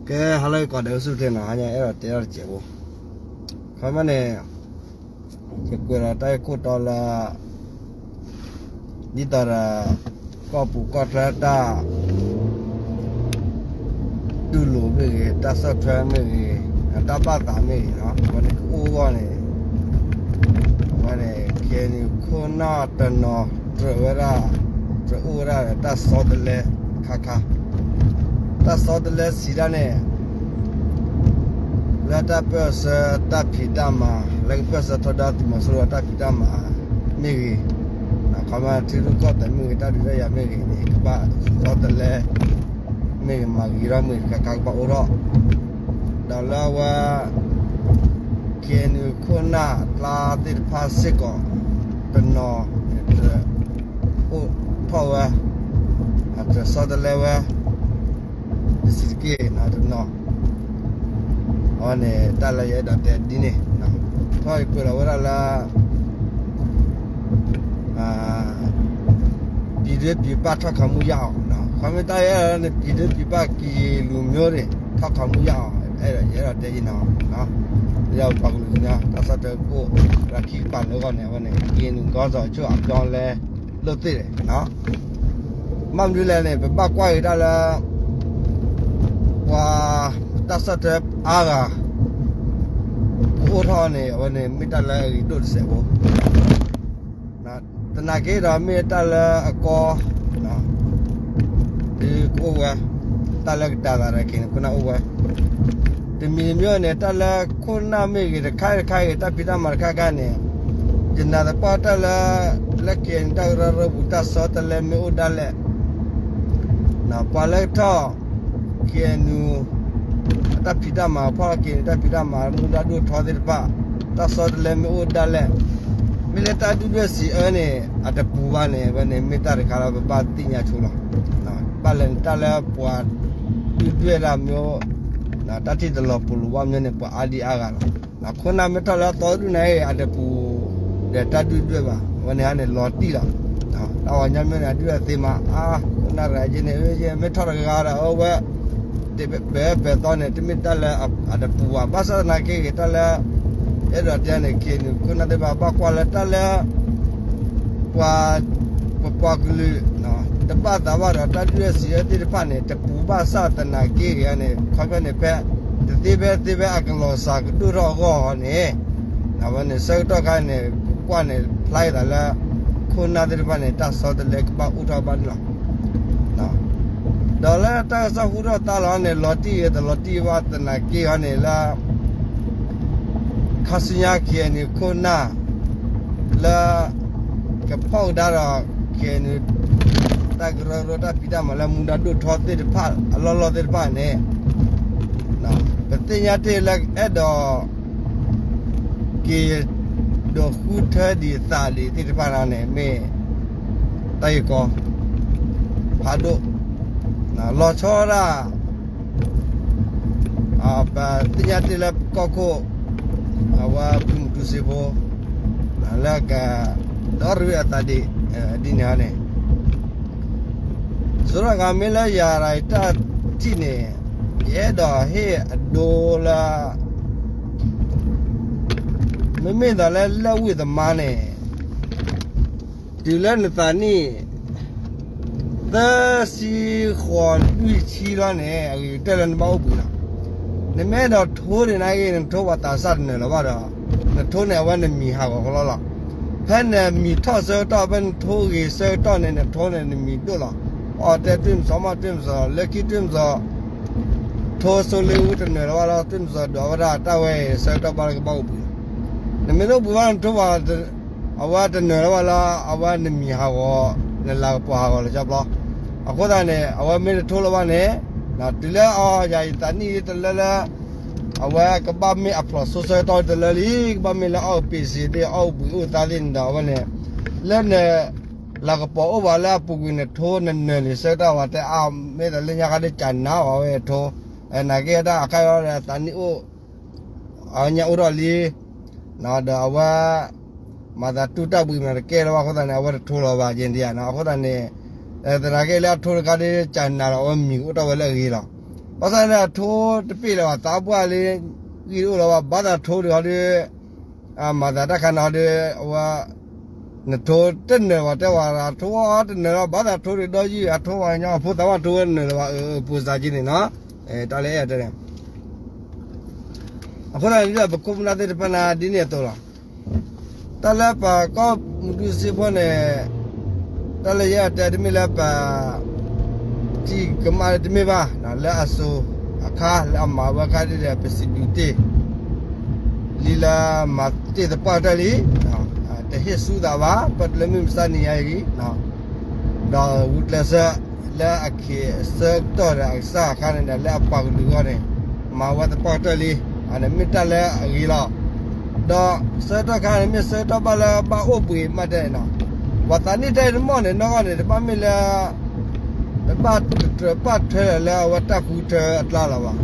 ကဲ ဟါလၢအဂ့ၤကိးဂၤဒဲး အိၣ်ဆူၣ်အိၣ်ချ့နီၤ, ဟါညါအဲၣ်ဒိးတဲထီၣ်တစဲးဖိ, ခီမ့ၢ်န့ၣ် ယကွဲးလီၤတၢ်ဂ့ၢ်ခိၣ်တီလၢ ဒ်သိးဒီး ကီၢ်ပူၤကီၢ်ချၢတၢ် တူၢ်လိာ်မ့ၢ်ဂ့ၤ, တၢ်ဆီၣ်ထွဲမ့ၢ်ဂ့ၤ, တၢ်ဘၣ်သးမ့ၢ်ဂ့ၤနီၤ, အဝဲန့ၣ်ကအိၣ်အဂီၢ်န့ၣ်, အဝဲန့ၣ် KNU ခိၣ်နၢ်တနီၤ ကြၢးဝဲဒၣ်, ကြၢးအိၣ်ဝဲဒၣ်ဒီးတၢ်ဆီတလဲခါခါ, တၢ်ဆီတလဲစံးဒၣ်န့ၣ် လၢတၢ်ပၢၢ်ဆၢတၢ်ဖံးတၢ်မၤ, လၢကပၢၢ်ဆၢထီဒါသုးမီၤစိရိၤတၢ်ဖံးတၢ်မၤမ့ၢ်ဂ့ၤ, ခီမ့ၢ်ထံရူၢ်ကီၢ်သဲးမ့ၢ်ဂ့ၤ, တၢ်ဒုးတၢ်ယၤမ့ၢ်ဂ့ၤန့ၣ် ကဘၣ်ဆီတလဲ မ့ၢ်ဂ့ၤ မၤဂ့ၤထီၣ်မ့ၢ်ဂ့ၤ တခါခါကဘၣ်အိၣ်ထီၣ်, ဒီးလၢအဝဲ KNU ခိၣ်နၢ်အကျါသ့ၣ်တဖၣ်စ့ၢ်ကီး တနီၤန့ၣ် အိၣ်ထီၣ်ဝဲ, အတဆီတလဲဝဲ တဆံးတက့ၢ်နီၤ, တနီၤ, အဝဲန့ၣ် တၢ်လၢယအဲၣ်ဒိးတဲဒ်န့ၣ်, ထီၣ်ယကွဲးလီၤဝဲဒၣ်လၢ ပြည်တွင်းပြည်ပထောက်ခံမှုရအောင်, ခီမ့ၢ်တၢ်အဲၣ်ဒိးန့ၣ် ပြည်တွင်းပြည်ပ ကရင်လူမျိုးတွေ ထောက်ခံမှုရအောင်, အဲၣ်ဒိး ယအဲၣ်ဒိးတဲအံၤနီၤ, လၢပှၤကလုာ်ကညီ တၢ်ဆီၣ်ထွဲကအိၣ် ဒီးခံကပၤလၢအဂီၢ်န့ၣ် အဝဲန့ၣ် KNU ခေါင်းဆောင်အချို့အပြောင်းအလဲ လုပ်သင့်တယ်နီၤ, ဘၣ်မနုၤလဲၣ်န့ၣ် ပဘၣ်ကွၢ်က့ၤတၢ်လၢ ပှၤတၢ်ဆီၣ်ထွဲအါဂၤ ကအိၣ်ထီၣ်န့ၣ် အဝဲန့ၣ်မ့ၢ်တၢ်လၢအဂ့ၤဒိၣ်တစဲးဖိ, သနာ်က့ဒီးမ့ၢ်တၢ်လၢအကီ ဒ်ကအိၣ်ဝဲ, တၢ်လၢကတၤသးဒီး KNU ခိၣ်နၢ်အိၣ်ဝဲ, တမံၤတမံၤန့ၣ် တၢ်လၢခိၣ်နၢ်မ့ၢ်ဂ့ၤ တခါတခါဂ့ၤ တၢ်ဖံးတၢ်မၤတခါခါန့ၣ်, ယနာ်သပှၢ်တၢ်လၢ လၢ KNU တၢ်ကရၢကရိပူၤ တၢ်ဆီတလဲမ့ၢ်အိၣ်ဒၣ်လဲာ် ပှၤလၢကထီၣ် KNU အတၢ်ဖံးတၢ်မၤ ဖီၣ်လီၤ KNU တၢ်ဖံးတၢ်မၤ မူဒါဒိၣ်ထီသ့ၣ်တဖၣ် တၢ်ဆီတလဲမ့ၢ်အိၣ်ဒၣ်လဲာ်, မ့ၢ်လၢတၢ်ဒုၣ်ဒွဲၣ်စံးအၢန့ၣ် အတပူၤဘၣ်န့ၣ် အဝဲန့ၣ်မ့ၢ်တၢ်တခါလၢပဘၣ်သ့ၣ်ညါဆိလီၤ. ဘၣ်လဲၣ်န့ၣ် တၢ်လၢပှၤဒုၣ်ဒွဲၣ်တၢ်မ့ၢ် တၢ်ထံၣ်တလီၤပလိာ်ဘၣ်မ့ၢ်န့ၣ် ပှၤအါဒံအါဂၤလီၤ. ခိၣ်နၢ်မ့ၢ်ထီၣ်လၢအသီတဒူၣ်န့ၣ် အတပူၤဒီးတၢ်ဒုၣ်ဒွဲၣ်ဘၣ်, အဝဲန့ၣ်န့ၣ် လီၤတံၢ်လီၤ. တၢ်ဝဲညါမ့ၢ်န့ၣ် အဒုၣ်အသ့မး အါ ခိၣ်နၢ်တဂၤက့န့ၣ် မ့ၢ်ထီၣ်တဂၤဒီး အဝဲ တပဲာ်ပဲာ်သီန့ၣ် တမ့ၢ်တၢ်လၢအတပူၤဘၣ်. ဘၣ်ဆၣ်သနာ်က့ဂ့ၤ တၢ်လၢ အဲၣ်ဒိးတဲန့ၣ် KNU ခိၣ်နၢ်သ့ၣ်တဖၣ် ဘၣ်ကွၢ်လၢတၢ်လၢ ပှၤ ပပှၤကလုာ် တဘၣ်သးဘၣ်ဒီး တၢ်ဒုၣ်ဒွဲၣ်စံးအၢသ့ၣ်တဖၣ်န့ၣ် တပူၤဘၣ်ဆၣ်သနာ်က့ဂ့ၤန့ၣ် ခီဖျိန့ၣ် ဖဲတသ့ဖဲသ့ဖဲအကလီၤစၢ်ကဒိၣ်ထီၣ်အဂီၢ်န့ၣ် အဝဲန့ၣ် ဆၢကတီၢ်ခါန့ၣ် ပကွၢ်န့ၣ် ဖျါအသးလၢ ခိၣ်နၢ်သ့ၣ်တဖၣ်န့ၣ် တၢ်ဆီတလဲကဘၣ်အိၣ်ထီၣ်ဘၣ်န့ၣ်လီၤ. ဒီးလၢတၢ်ကစီၣ်ဟူထီၣ်သါလီၤန့ၣ် လီၤတံၢ်ဂ့ၤတလီၤတံၢ်ဘၣ်သနာ်က့အီၤန့ၣ်လၢ ခါဆူညါ KNU ခိၣ်နၢ် လၢ ကဖီၣ်ကဒါဒီး KNU တၢ်ကရၢကရိတၢ်ဖံးတၢ်မၤလၢမူဒါဒိၣ်ထီသ့ၣ်တဖၣ် အလီၢ်လီၢ်သ့ၣ်တဖၣ်န့ၣ် ပသ့ၣ်ညါတ့ၢ်လၢအဲၣ်ဒိး က့ၤ ဒိးဃုထၢဒံးသးဒံးသ့ၣ်တဖၣ်န့ၣ် မ့ၢ် တၢ်ဂ့ၢ်ကီ ဖးဒိၣ် လီၤဆီဒၣ် ပသ့ၣ်ညါတ့ၢ်လၢပကီၢ်ခိၣ် အဝဲဖုမူတူစ့ဖိ လၢက ဒီရူအသးဒံး ဒ်န့ၣ်န့ၣ် စိၤဒၣ်ဂၤမ့ၢ်လၢယၤရၤတၢ်ထံၣ်န့ၣ် ယအဲၣ်ဒိးဟ့ၣ်အဒိလၢ မ့မ့ၢ်သိးလၢလၢဝံၢ်သမါန့ၣ် တုၤလၢနသးနံၣ် သၢဆံဃိးလွံၢ်ဆံလီၤန့ၣ် အဂ့ၤကတၢၢ်လၢနဘၣ်အိၣ်ဘှံးလီၤ. နမ့ၢ်အဲၣ်ဒိးထိန့ၣ်နာ်က့ နထိပှၤသးစၢ်တနၢၤလၢၤဘၣ်ဒီး နထိန့ၣ် အဝဲနမံၤဟးဂီၤကလီလီၤ. ဖဲနမံၤထီၣ်ဆၢကတီၢ် ဖဲနထိဂ့ၤဆၢကတီၢ်န့ၣ် နထိန့ၣ် နမံၤဒိၣ်လီၤ. အီၣ်တဲတွံၢ်မစီၣ် မီၣ်တွံၢ်မစီၣ် လၢခံတွံၢ်မစီၣ် ထိစိလ့အူတနၢၤလၢၤဘၣ်လီၤ. တွံၢ်မစီၣ်ဒွးဝဲဒၣ်တၢ်ဝဲအံၤ ဆၢကတီၢ်ဘၣ်လၢကဘၣ်အိၣ်ဘှံးလီၤ. နမ့ၢ်တအိၣ်ဘှံးဘၣ် နထိပှၤ အဝဲတနၢၤလၢၤဘၣ်လၢ အဝဲနမံၤဟးဂီၤ နလၤကပီၤဟးဂီၤလၢၤဘၣ်လီၤ. အဃိသတးန့ၣ် အဝဲမ့ၢ်တထိလၢၤဘၣ်န့ၣ် တုၤလၢအီၤယၤယသးနံၣ်တလၢလၢ အဝဲကဘၣ်မ့ၢ်အဖျိးစိဆၢကတီၢ်တလၢလံ ကဘၣ်မ့ၢ်လၢအီၣ်ပ့ၤစ့သ့ၣ် အီၣ်ဘှံးအိၣ်သါသ့ၣ်န့ၣ်ဒီး အဝဲန့ၣ် လၢန လၤကပီၤအိၣ်ဘၣ်လၢအပူၤကွံာ်နထိနနၢၤလံ ဆၢကတီၢ်ဝဲတဲအါ မ့ၢ်တလၢညါခါဒ်ကနၣ်ဝဲအဝဲထိ နာ်က့တၢ်အခါအံၤသးနံၣ်အိၣ် အညါအိၣ်ထီၣ်လံ ဒီးအဝဲ မၤသးတူၢ်တၢ်ဘှံးမးတကဲလၢၤဘၣ်အဃိသတးန့ၣ် အဝဲတထိလၢၤဘၣ်က့ၤဒံးဧါနီၤ အဃိသတးန့ၣ် သနာ်က့လၢအထိတခါဒ်ကနၣ်ဒီး အဝဲမံၤကအိၣ်ထီၣ်ဝဲလၢအဂ့ၤလီၤ. ဘၣ်ဆၣ်န့ၣ်အထိတပ့ၢ်လၢၤဘၣ် သးပှၢ်လံ ဂံၢ်တအိၣ်လၢၤဘၣ် ဘၣ်သးထိဒုးဟီဒုး မၤသးတၢ်ခါန့ၣ်ဟီဒုး အဝဲ နထိတနၢၤဘၣ်တဲဝဲ အထိတနၢၤလီၤ ဘၣ်သးထိဒုးဒီးယုၢ် အထိဝဲညီအဖိသးပှၢ်ထိဝဲနၢၤလၢၤဘၣ် အၢ အၢ ပူၤစးက့န့ၣ်နီၤ တၢ်လၢအဲၣ်တဲန့ၣ် အဃိသတးန့ၣ် ပခိၣ်ပနၢ်သ့ၣ်တဖၣ်န့ၣ် ဒ်န့ၣ်အသိးလီၤ. တၢ်လၢပှၤကီၢ်မုၢ်ဒုစ့ဖိန့ၣ် တၢ်လၢယအဲၣ်တဲတမ့ၢ်လၢပ ထံၣ်ကမၣ်တမ့ၢ်ဘၣ် လၢအစိၤအခါ လၢအမၤဝဲအခါဒ်ဒီး ပစံးဘျုးတ့ၢ် လံလၢမၤတ့ၢ်သပှၢ်ကတၢၢ်လံ တဟ့ၣ်ဆူသးဘၣ် ပတလၢမုၢ်မဆါနံၤညါအံၤ ဒီးဂုာ်ကျဲးစၢးလၢအခ့အဆၢကတီၢ်ဒီးအကစၢ်အခါန့ၣ်ဒီး လၢအပှၤကလုာ်အဂီၢ်န့ၣ် မၤဝဲသပှၢ်ကတၢၢ်လံ အန့ၣ်မ့ၢ်တၢ်လၢအဂ့ၤလီၤ. ဒီးဆၢကတီၢ်ခါန့ၣ် မ့ၢ်ဆၢကတီၢ်ဘၣ်လၢဘၣ်အိၣ်ဘှံးမးတဲနီၤ, ပှၤသးနံၣ်တၢ်အံၤတမီၢ်န့ၣ် နီၢ်ဂီၢ်န့ၣ် တဘၣ်မ့ၢ်လၢ တဘၣ်တကြၢးပာ်ထွဲလၢအဝဲတၢ်ဃူထၢအကျါလၢၤဘၣ်.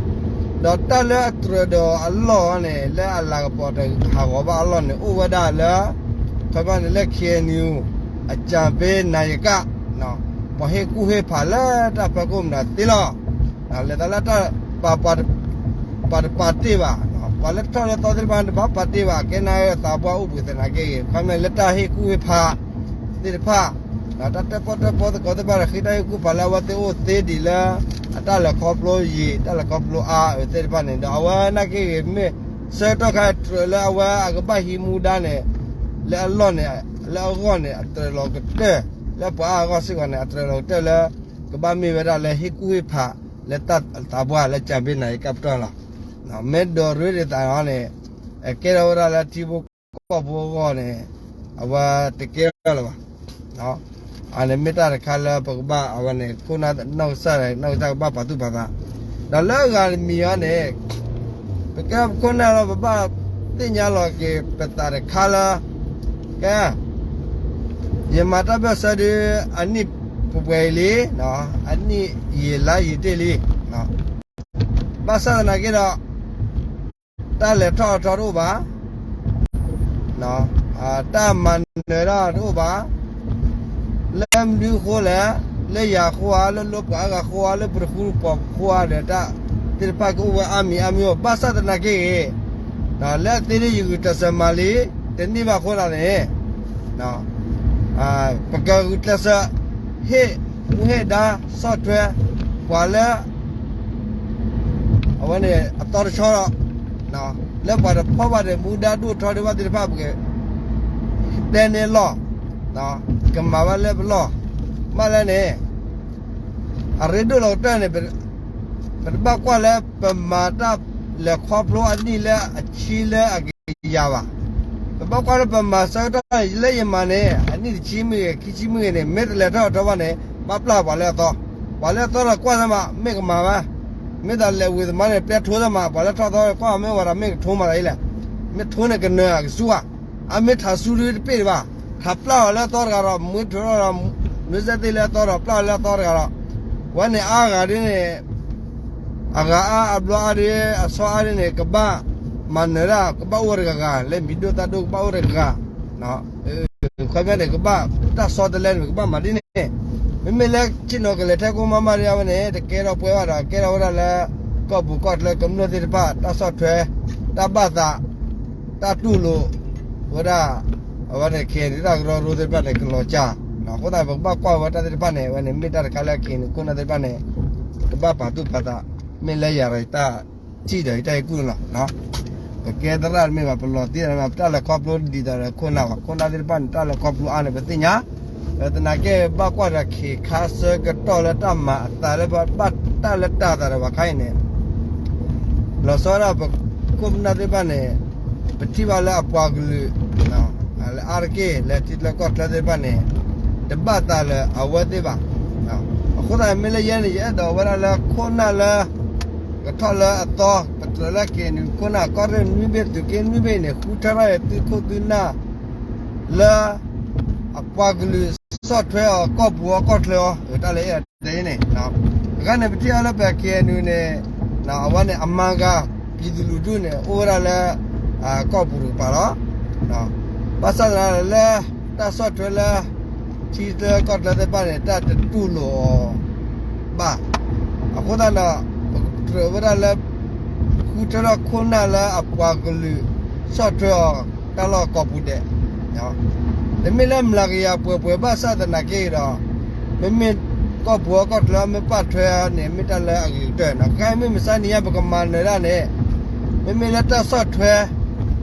ဒီးတၢ်လၢအကြၢးဒီးအလီၢ်န့ၣ် လၢအလၤကပီၤတဟးဂီၤဘၣ်အလီၢ်န့ၣ် အိၣ်ဝဲဒၣ်လၢ ခီပညီန့ၣ်လၢ ခ့ၣ်အဲၣ်ယူၣ် အကၠၣ်ဘ့နၤယကၣ် ပှၤဟ့ၣ်ကူၣ်ဟ့ၣ်ဖးလၢတၢ်ဖီခိၣ်မနုၤသ့လီၤ. လဲၤသးလၢတၢ်ပာ် ပှၤတပာ်တ့ၢ်ဘၣ်, ပှၤလၢထီၣ်လၢသီသ့ၣ်တဖၣ်န့ၣ် တဘၣ်ပာ်တ့ၢ်ဘၣ်, ကဲနၢ်သးပှၢ်အိၣ်ဘှံးသနာ်က့ဂ့ၤ, ခီမ့ၢ်လၢတၢ်ဟ့ၣ်ကူၣ်ဟ့ၣ်ဖးသ့ၣ်တဖၣ်, တၢ်တၢၣ်ပီၣ်တၢၣ်ပီသကိးသ့ၣ်တဖၣ်ဒီး ဃ့တၢ်ဟ့ၣ်ကူၣ်ဖးလၢအဝဲသ့ၣ်အိၣ်သ့ဒံးလၢ အတၢ်လဲၤခီဖျိယံာ် တၢ်လဲၤခီဖျိအါအသ့ၣ်တဖၣ်န့ၣ်ဒီး အဝဲနာ်က့ဂ့ၤ မ့ၢ်ဆၢကတီၢ်ခါတြၢၤလၢအဝဲအကဘၣ်ဟံးမူဒါန့ၣ် လၢအလီၢ်န့ၣ် လၢအဂီၢ်န့ၣ် အတြၢၤလီၤကတၢၢ် လၢပှၤအါအဂီၢ်စ့ၢ်ကီးန့ၣ် အတြၢၤလီၤကတၢၢ်လၢ ကဘၣ်မ့ၢ်ဝဲဒၣ်လၢဟ့ၣ်ကူၣ်ဟ့ၣ်ဖးလၢတၢ်သးပှၢ်လၢကၠၣ်ဘ့နၤယကၣ်ပတီၢ်လီၤ. မ့ၢ်ဒိးရ့ဒ်သိးန့ၣ် အကဲထီၣ်ဝဲဒၣ်လၢထံဖိကီၢ်ဖိအဂီၢ်န့ၣ် အဝဲတကဲထီၣ်လၢၤဘၣ်. အန့ၣ်မ့ၢ်တၢ်တခါလၢပကဘၣ်အဝဲန့ၣ် ခိၣ်နၢ်နီၢ်ကစၢ် နီၢ်ကစၢ်ကဘၣ်ပာ်သူၣ်ပာ်သး, ဒီးလၢအဂၤတမံၤအံၤန့ၣ် ပကဲပခိၣ်နၢ်လီၤ ပဘၣ်သ့ၣ်ညါလီၤက့ၤပသးတခါလၢ ကဲ ယမၤတၢ်ဘၢၣ်စၢၤဒုး အနံၣ်ပှဲၤပှဲၤအံၤလံ, အနံၣ်ယံာ်လါယံာ်တ့ၢ်လံ, ဘၣ်ဆၣ်သနာ်က့ဒီး တၢ်လဲၤထီၣ်အထီတအိၣ်ဘၣ်, တၢ်မၤနၢၤတၢ်တအိၣ်ဘၣ်, လၢမနုၤအဃိလဲၣ်, လၢယၤအဃိဧါ, လၢလၢပှၤအါဂၤအဃိဧါ, လၢပတဃူပှၤဖိဧါဒီး တၢ်သ့ၣ်တဖၣ်ကအိၣ်ဝဲအါမံၤအါမံၤအိၣ်, ဘၣ်ဆၣ်သနာ်က့ဂ့ၤ လၢအသ့ဒ်ယဂုာ်ကျဲးစၢးမၤလံ တန့ၢ်ဘၣ်အဃိသတးန့ၣ် ပကဂုာ်ကျဲးစၢး ဟ့ၣ်မူဟ့ၣ်ဒါဆီၣ်ထွဲ ပှၤလၢ အဝဲန့ၣ် အသီတဆီဒီး လၢပှၤတဖီၣ်ဘၣ်ဒီး မူဒါဒိၣ်ထီဒိၣ်ဘၣ်သ့ၣ်တဖၣ် ပကတဲန့ၢ်လီၢ်, ကမၤဘၣ်လၢပလီၢ်, မ့ၢ်လၢန့ၣ် အရ့ဒိၣ်လီၤကတၢၢ်န့ၣ် ပတဘၣ်ကွၢ်လၢပမၤတၢ်လဲၤခီဖျိအနံၣ်လၢအဆံလၢအကယၤဘၣ်. ပဘၣ်ကွၢ်လၢပမၤဆၢကတီၢ်လၢယမၤန့ၣ် အနံၣ်တဆံမ့ၢ်ဂ့ၤ ခံဆံမ့ၢ်ဂ့ၤန့ၣ် မ့ၢ်တလဲၤထီၣ်ထီဘၣ်န့ၣ် ဘၣ်ပျၢ်ပှၤလၢအသီ, ပှၤလၢအသီဒီးကွၢ်သးမး မ့ၢ်ကမၤဘၣ်, မ့ၢ်သးလဲၤဝံၤသမါန့ၣ် ပျဲထိသးမး ပှၤလၢထီၣ်သီကွၢ်မ့ၢ်ဝဲဒီး မ့ၢ်ကထိမးသးအံၤလဲၣ်, မ့ၢ်ထိန့ၣ်ကနၢၤအကစူၢ်ဘၣ်, အမ့ၢ်ထးစူဒုတပ့ၢ်တဘၣ်, ထးပျၢ်အီၤလၢအသီတဂၤဒီး မ့ၢ်ထိထီၣ်ဒီး မ့ၢ်စဲသ့ၣ်လၢအသီဒီး ပျၢ်အီၤလၢအသီတဂၤဒီး ဝဲန့ၣ်အါဂၤဒ်န့ၣ် အဂၤအါအဘျီအါဒ် အဆီအါဒ်န့ၣ် ကဘၣ်မၤနၢၤဒၣ် ကဘၣ်အိၣ်ဝဲတဂၤဂၤ လၢမံၤဒိၣ်သၣ်ဒိၣ်ကဘၣ်အိၣ်တဂၤဂၤ, ခီပညီန့ၣ် ကဘၣ်တၢ်ဆီတလဲန့ၣ် ကဘၣ်မၤဒ်န့ၣ်, မ့မ့ၢ်လၢဆ့ၣ်နီၤကလဲၤထဲကိးမါမးဒ်အဝဲန့ၣ် တကဲထီၣ်ပှဲၤဘၣ်ဒီး ကဲထီၣ်ဝဲဒၣ်လၢ ကီၢ်ပူၤကီၢ်ချၢကမျၢၢ်သ့ၣ်တဖၣ် တၢ်ဆီၣ်ထွဲ တၢ်ဘၣ်သး တၢ်တူၢ်လိာ် ဝဲဒၣ် အဝဲန့ၣ် ခ့ၣ်အဲၣ်ယူၣ် တၢ်ကရၢကရိသ့ၣ်တဖၣ်န့ၣ် ကလီၤစၢ်, အဃိသတး ပကဘၣ်ကွၢ်ဝဲတၢ်သ့ၣ်တဖၣ်န့ၣ် အဝဲန့ၣ် မ့ၢ်တၢ်တခါလၢ ခ့ၣ်အဲၣ်ယူၣ် ခိၣ်နၢ်သ့ၣ်တဖၣ်န့ၣ် ကဘၣ်ပာ်သူၣ်ပာ်သး မ့ၢ်လၢယၤဒီးယတၢ်ထံၣ်ဒီးယတၢ်ဟ့ၣ်ကူၣ်န့ၣ်လီၤ. ပကဲသရၣ်တမ့ၢ်ဘၣ် ပလီၤတံၢ်တမ့ၢ်ဘၣ် ပတၢ်လဲၤခီဖျိဒ်သိးဒီးခိၣ်နၢ်ဘၣ် ခိၣ်နၢ်သ့ၣ်တဖၣ်န့ၣ် တၢ်လဲၤခီဖျိအါန့ၣ် ပသ့ၣ်ညါ, ဒီးသနာ်က့ ဘၣ်ကွၢ်ဒီးခ့ၣ်ခါဆၢကတီၢ်လၢတၢ်မၤအသးလၢဘၣ်တၢ်လၢတၢ်သးဒီးပှၤခါအံၤန့ၣ် လီၤဆီဒၣ်ပခိၣ်ပနၢ်သ့ၣ်တဖၣ်န့ၣ် ပထံၣ်ဘၣ်လၢအပှၤကလုာ် လၢအါတက့ၢ် လၢထံချၢကီၢ်ချၢသ့ၣ်တဖၣ်န့ၣ် တဘၣ်သးလၢအဝဲသ့ၣ်ဘၣ်. အဃိသတးမ့ၢ်လၢယဲန့ၣ် ယအဲၣ်ဒိးဝဲဒၣ်လၢခိၣ်နၢ်လၢ ကထီၣ်လၢအသီ ပတြၢၤလၢက့ၤနုာ်ခိၣ်နၢ် ကီၢ်ရ့ၣ်နွံဘ့ၣ်သုးက့နွံဘ့ၣ်န့ၣ် ဃုထၢထီၣ်အံၤသုးခိၣ်သုးနၢ် လၢ အပှၤကလုာ်ဆီၣ်ထွဲအီၤ ကီၢ်ပူၤအီၤကီၢ်ချၢအီၤ တၢ်လၢအဲၣ်ဒိးတဲန့ၣ် အဂၤန့ၣ် ပထံၣ်အီၤလၢပ ခ့ၣ်အဲၣ်ယူၣ် န့ၣ် အဝဲန့ၣ် အမၤဂၤ ပြည်သူ့လွှတ်တော် န့ၣ် အိၣ်ဝဲဒၣ်လၢ ကီၢ်ပူၤတကပၤလီၤ. ဘၣ်ဆၣ်သနာ်လၢ တၢ်ဆီၣ်ထွဲလၢ ထံချၢကီၢ်ချၢသ့ၣ်တဖၣ်န့ၣ် တၢ်တတူၢ်လိာ်အီၤဘၣ်. အဃိသတးဒီး ပ တြၢၤဝဲဒၣ်လၢ ဃုထၢထီၣ်ခိၣ်နၢ်လၢအပှၤကလုာ်ဆီၣ်ထွဲအီၤ တၢ်လီၢ်ကိးပူၤဒဲး, တမ့ၢ်လၢမုၢ်လၢ်ကယၤပှဲၤပှဲၤဘၣ်ဆၣ်သနာ်က့ဒီး မ့မ့ၢ်ကီၢ်ပူၤအကီၢ်ချၢမ့ၢ်ပာ်ထွဲန့ၣ် မ့ၢ်တၢ်လၢအဂ့ၤကတၢၢ်န့ၣ်. ခဲအံၤမ့ၢ်မုၢ်ဆါနံၤညါပကမၤနၢၤဒၣ်န့ၣ် မ့မ့ၢ်လၢတၢ်ဆီၣ်ထွဲ ခ့ၣ်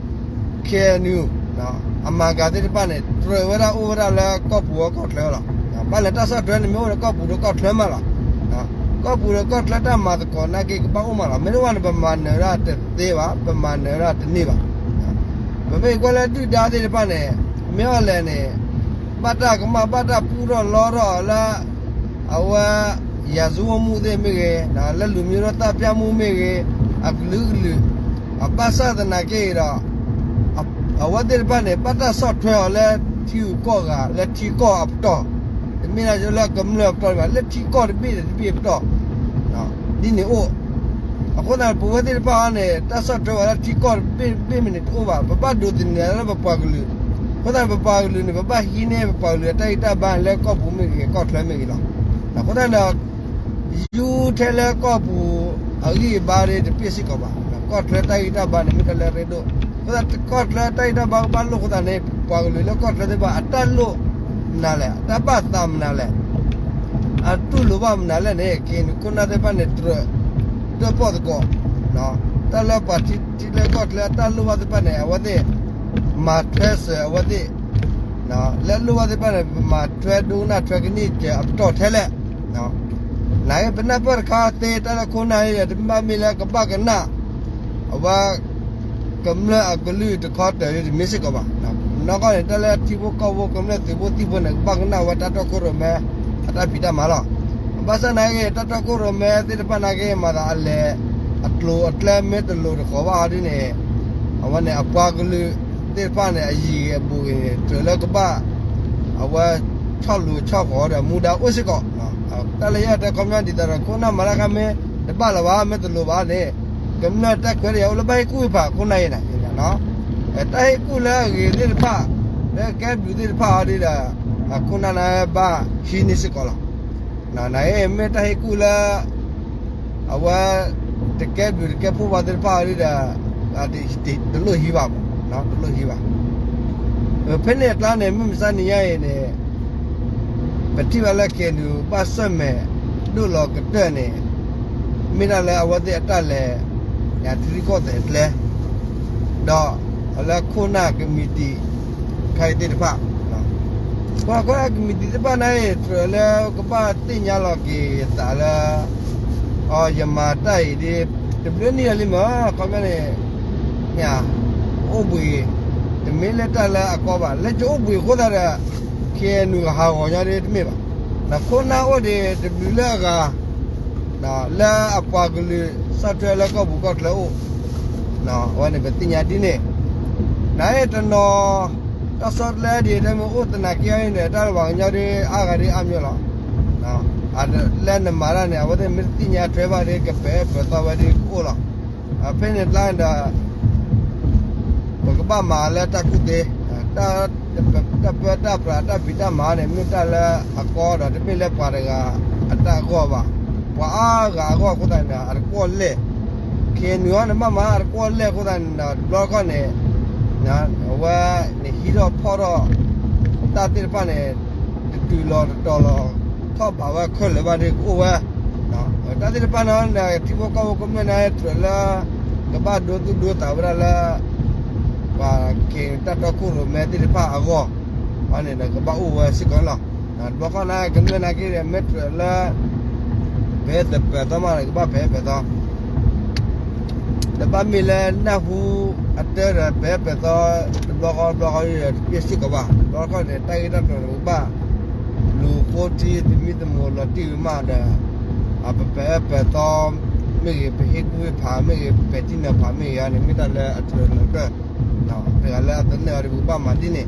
အဲၣ်ယူၣ် အမၤကၤသ့ၣ်တဖၣ်န့ၣ် တြၢၤဝဲဒၣ်အိၣ်ဝဲဒၣ်လၢကီၢ်ပူၤအကီၢ်ချၢလီၤ. ဘၣ်လဲၣ်တၢ်ဆီၣ်ထွဲန့ၣ် မ့ၢ်အိၣ်ဒီးကီၢ်ပူၤဒီးကီၢ်ချၢမးလီၤ. ကီၢ်ပူၤဒီးကီၢ်ချၢတၢ်မၤသကိးနာ်က့ကဘၣ်အိၣ်မးလီၤ. မ့ၢ်တအိၣ်ဘၣ်န့ၣ် ပမၤနၢၤဒၣ်တသ့ဘၣ်, ပမၤနၢၤဒၣ်တန့ၢ်ဘၣ်. ပမ့ၢ်ကွၢ်လၢဒုၣ်ဒါသ့ၣ်တဖၣ်န့ၣ် မ့ၢ်အီၤလဲၣ်န့ၣ် ဘၣ်တၢ်ကမၣ် ဘၣ်တၢ်ပူထီၣ်လီထီၣ်လၢ အဝဲ ရာဇဝတ်မှုသ့ၣ်မ့ၢ်ဂ့ၤ, လၢလူမျိုးတုံးသတ်ဖြတ်မှုမ့ၢ်ဂ့ၤ, အကလုာ်ကလုာ် အဘၣ်ဆၣ်သနာ်က့ဒီး အဝဲသ့ၣ်တဖၣ်န့ၣ် ဘၣ်တၢ်ဆီၣ်ထွဲအီၤလၢထံဂုၤကီၢ်ဂၤ လၢထံကီၢ်အပတီၢ်, တမ့ၢ်လၢကမျၢၢ်အပတီၢ်ဘၣ်, လၢထံကီၢ်တဘ့ၣ်တဘ့ၣ်အပတီၢ် ဒ်န့ၣ်အိၣ်. အဃိသတး ပဝဲသ့ၣ်တဖၣ်အံၤန့ၣ် တၢ်ဆီၣ်ထွဲဝဲလၢထံကီၢ်တဘ့ၣ်တဘ့ၣ်မ့ၢ်န့ၣ်တအိၣ်ဘၣ်, ပဘၣ်ဒိးသန့ၤလၢပပှၤကလုာ်, အဃိသတး ပပှၤကလုာ်န့ၣ် ပဘၣ်ဟံးန့ၢ် ပပှၤကလုာ်အတၢ်ဂံၢ်တၢ်ဘါလၢကီၢ်ပူၤမ့ၢ်ဂ့ၤ ကီၢ်ချၢမ့ၢ်ဂ့ၤလီၤ. အဃိသတးဒီး ယူထဲလၢကီၢ်ပူၤအဂံၢ်အဘါဒ်တပ့ၢ်စ့ၢ်ကီးဘၣ်, ကီၢ်ချၢတၢ်ဂံၢ်တၢ်ဘါန့ၣ် မ့ၢ်တၢ်လၢအရ့ဒိၣ်, အဃိသတးကီၢ်ချၢတၢ်ဂံၢ်တၢ်ဘါကဘၣ်လိာ်အဃိသတးန့ၣ် ပှၤကလုာ်လၢကီၢ်ချၢသ့ၣ်တဖၣ် အတၢ်လိၣ်မနုၤလဲၣ်, အတၢ်ဘၣ်သးမနုၤလဲၣ်, အတူၢ်လိာ်ဘၣ်မနုၤလဲၣ်န့ၣ် က့ၤနုာ်ခိၣ်နၢ်သ့ၣ်တဖၣ်န့ၣ် တြၢၤ တၢၣ်ပီၣ်သကိး, တၢ်လၢပှၤထံလၢကီၢ်ချၢအတၢ်လိၣ်ဘၣ်သ့ၣ်တဖၣ်န့ၣ် အဝဲသ့ၣ် မၤထွဲစၢၤအဝဲသ့ၣ်, လၢအလိၣ်ဘၣ်သ့ၣ်တဖၣ်န့ၣ် ပမၤထွဲဒိကနၣ်ထွဲကနံၣ်ကဲအပတီၢ်ထဲလဲၣ်. နက့ ပနၢ်ပၢၢ်တခါသ့ တၢ်လၢခိၣ်နၢ်အံၤ တမ့ၢ်ဘၣ်မ့ၢ်လၢကဘၣ်ကနၣ် အဝဲ ကမျၢၢ်အကလုၢ်တခီတၢၤတမ့ၢ်စ့ၢ်ကီးဘၣ်. နီၢ်ကီၢ်န့ၣ် တၢ်လၢထံဖိကီၢ်ဖိကမျၢၢ်သုးဖိသံၣ်ဖိန့ၣ် ကဘၣ်ကနၣ်ဝဲတၢ်တီခိၣ်ရိၣ်မဲ အတၢ်ဖံးတၢ်မၤလီၤ. ဘၣ်ဆၣ်နာ်က့ တၢ်တီခိၣ်ရိၣ်မဲသ့ၣ်တဖၣ်နာ်က့ မၤသးအလဲၤ အကျိၤအကျဲမ့ၢ်တလိၤတဃီၤဘၣ်ဟီဒ်န့ၣ် အဝဲန့ၣ် အပှၤကလုာ်သ့ၣ်တဖၣ်န့ၣ် အယံၤဂ့ၤအဘူးဂ့ၤန့ၣ် တြၢၤလၢကဘၣ် အဝဲ ဆီၣ်လိၤဆီၣ်ဃီၤဒီးမူဒါအိၣ်စ့ၢ်ကီး. တၢ်လၢယတဲခီပညီဒ်သိးဒီး ခိၣ်နၢ်မၤတၢ်ခါမ့ၢ်တဘၣ်လၢၤဘၣ် မ့ၢ်တလိၤဘၣ်န့ၣ် ကမျၢၢ်တၢ်ခွဲးတၢ်ယာ်အိၣ်လၢဘၣ်ဟ့ၣ်ကူၣ်ဟ့ၣ်ဖးခိၣ်နၢ်အံၤန့ၣ် တၢ်ဟ့ၣ်ကူၣ်လၢအဂ့ၤသ့ၣ်တဖၣ် လၢကဲဘျုးသ့ၣ်တဖၣ်အီၤဒ်ဒီး အခိၣ်နၢ်န့ၣ်ဘၣ်ဟံးန့ၢ်စ့ၢ်ကီးလီၤ. နအံၤမ့ၢ်တၢ်ဟ့ၣ်ကူၣ်လၢ အဝဲ တကဲဘျုးတကဲဖှိၣ်ဘၣ်သ့ၣ်တဖၣ်အီၤဒ်ဒီး တလိၣ်ဟံးဘၣ်မး, တလိၣ်ဟံးဘၣ်. ဖဲန့ၣ်အကျါန့ၣ် မုၢ်မဆါနံၤညါအံၤန့ၣ် ပထံၣ်ဘၣ်လၢ KNU ဘၣ်ဆၢၣ်မဲာ်ဒိၣ်လီၤကတၢၢ်န့ၣ် မ့ၢ်ဒၣ်လၢအဝဲသ့ၣ်အတၢ်လဲၤ ထံရူၢ်ကီၢ်သဲးကျဲ ဒီးလၢခိၣ်နၢ်ကမံးတံာ် ခဲအံၤသ့ၣ်တဖၣ် ပှၤခိၣ်နၢ်ကမံးတံာ်သ့ၣ်တဖၣ်န့ၣ် တြၢၤလၢကဘၣ်သ့ၣ်ညါလီၤက့ၤသးလၢ အီ ယမၤတၢ်အံၤဒ် တဘျုးနံၣ်လီၤလံမး ခီပညီန့ၣ် အိၣ်ဘှံး တမ့ၢ်လၢတၢ်လၢအကီဘၣ် လၢယအိၣ်ဘှံးအဃိသတးဒီး KNU ကဟးဂီၤညီဒ်တမ့ၢ်ဘၣ်. ဒီးခိၣ်နၢ်အိၣ်ဒံးတဘျုးလၢအဂၤ လၢအပှၤကလုာ်ဆီၣ်ထွဲလၢကီၢ်ပူၤကီၢ်ချၢအိၣ် အဝဲန့ၣ်ပသ့ၣ်ညါဒ်န့ၣ် နအံၤတနီၤ တၢ်ဆီတလဲဒ်တမ့ၢ်အိၣ်သနာ်က့အံၤန့ၣ် တၢ်လၢပှၤကညီဒ်အါဂၤဒ်အါမျိုးလီၤ. လၢနမၤတၢ်န့ၣ် အဝဲသ့ၣ်မ့ၢ်တသ့ၣ်ညါထွဲဘၣ်ဒ် ကပဲာ်အၢပဲာ်သီဝဲဒ်ကအိၣ်လီၤ. ဖဲန့ၣ်တကျါဒီး ပကဘၣ်မၤလၢတၢ်ကူၣ်သ့, တၢ်ပၢတၢ်ပြးတၢ်ဖံးတၢ်မၤန့ၣ် မ့ၢ်တၢ်လၢအကီဒီး တမ့ၢ်လၢပှၤတဂၤအတၢ်အဂီၢ်ဘၣ်. ပှၤအါဂၤအဂီၢ်အဃိသတးန့ၣ် အတကွီၢ်လဲၢ် KNU န့ၣ် ဘၣ်မၤအတကွီၢ်လဲၢ်အဃိသတးန့ၣ်ဒီး တဘျီတခီၣ်န့ၣ် အဝဲန့ၣ်ဟံးထီၣ်ဖီၣ်ထီၣ် တၢ်သ့ၣ်တဖၣ်န့ၣ် တတုၤလီၤတတီၤလီၤ ထီၣ်ဘးဝဲခဲလၢာ်ဘၣ်ဒ်ကအိၣ်ဝဲ တၢ်သ့ၣ်တဖၣ်န့ၣ် ထံဖိကီၢ်ဖိကမျၢၢ်န့ၣ် တြၢၤလၢ ကဘၣ်ဒိသူၣ်ဒိသးဝဲဒၣ်လၢ ပှၤက့ၤတၢ်တီခိၣ်ရိၣ်မဲသ့ၣ်တဖၣ်အဂီၢ် အန့ၣ်ဒီးကဘၣ်အိၣ်ဝဲစ့ၢ်ကီးန့ၣ်လီၤ. တဘျီဃီန့ၣ် ကမျၢၢ်နာ်က့ဒီး မ့ၢ်တြၢၤလၢ ပဲသပၢၤသီမးန့ၣ် ကဘၣ်ပဲပဲာ်သီ တဘၣ်မ့ၢ်လၢနၢ်ဟူအတၢ်ဒီး ပဲပဲာ်သီ တဘျီဃီတဘျီဃီဒီး တပျဲစ့ၢ်ကီးဘၣ်. တဘျီဃီန့ၣ် တၢ်ဂ့ၢ်တၢ်ကျိၤန့ၣ် ကဘၣ်လူၤဃိထံသမံသမိးလီၤတံၢ်ဝံၤမးဒီး ပပဲပဲာ်သီ မ့ၢ်ဂ့ၤ ပဟ့ၣ်ကူၣ်ဟ့ၣ်ဖးမ့ၢ်ဂ့ၤ ပဲာ်ထံနီၤဖးမ့ၢ်ဂ့ၤန့ၣ် မ့ၢ်တၢ်လၢအတြၢၤလီၤကၢၢ် တဂၤလၢအသနၢၣ်အီၤဒီး ပကဘၣ်မၤဒ်န့ၣ်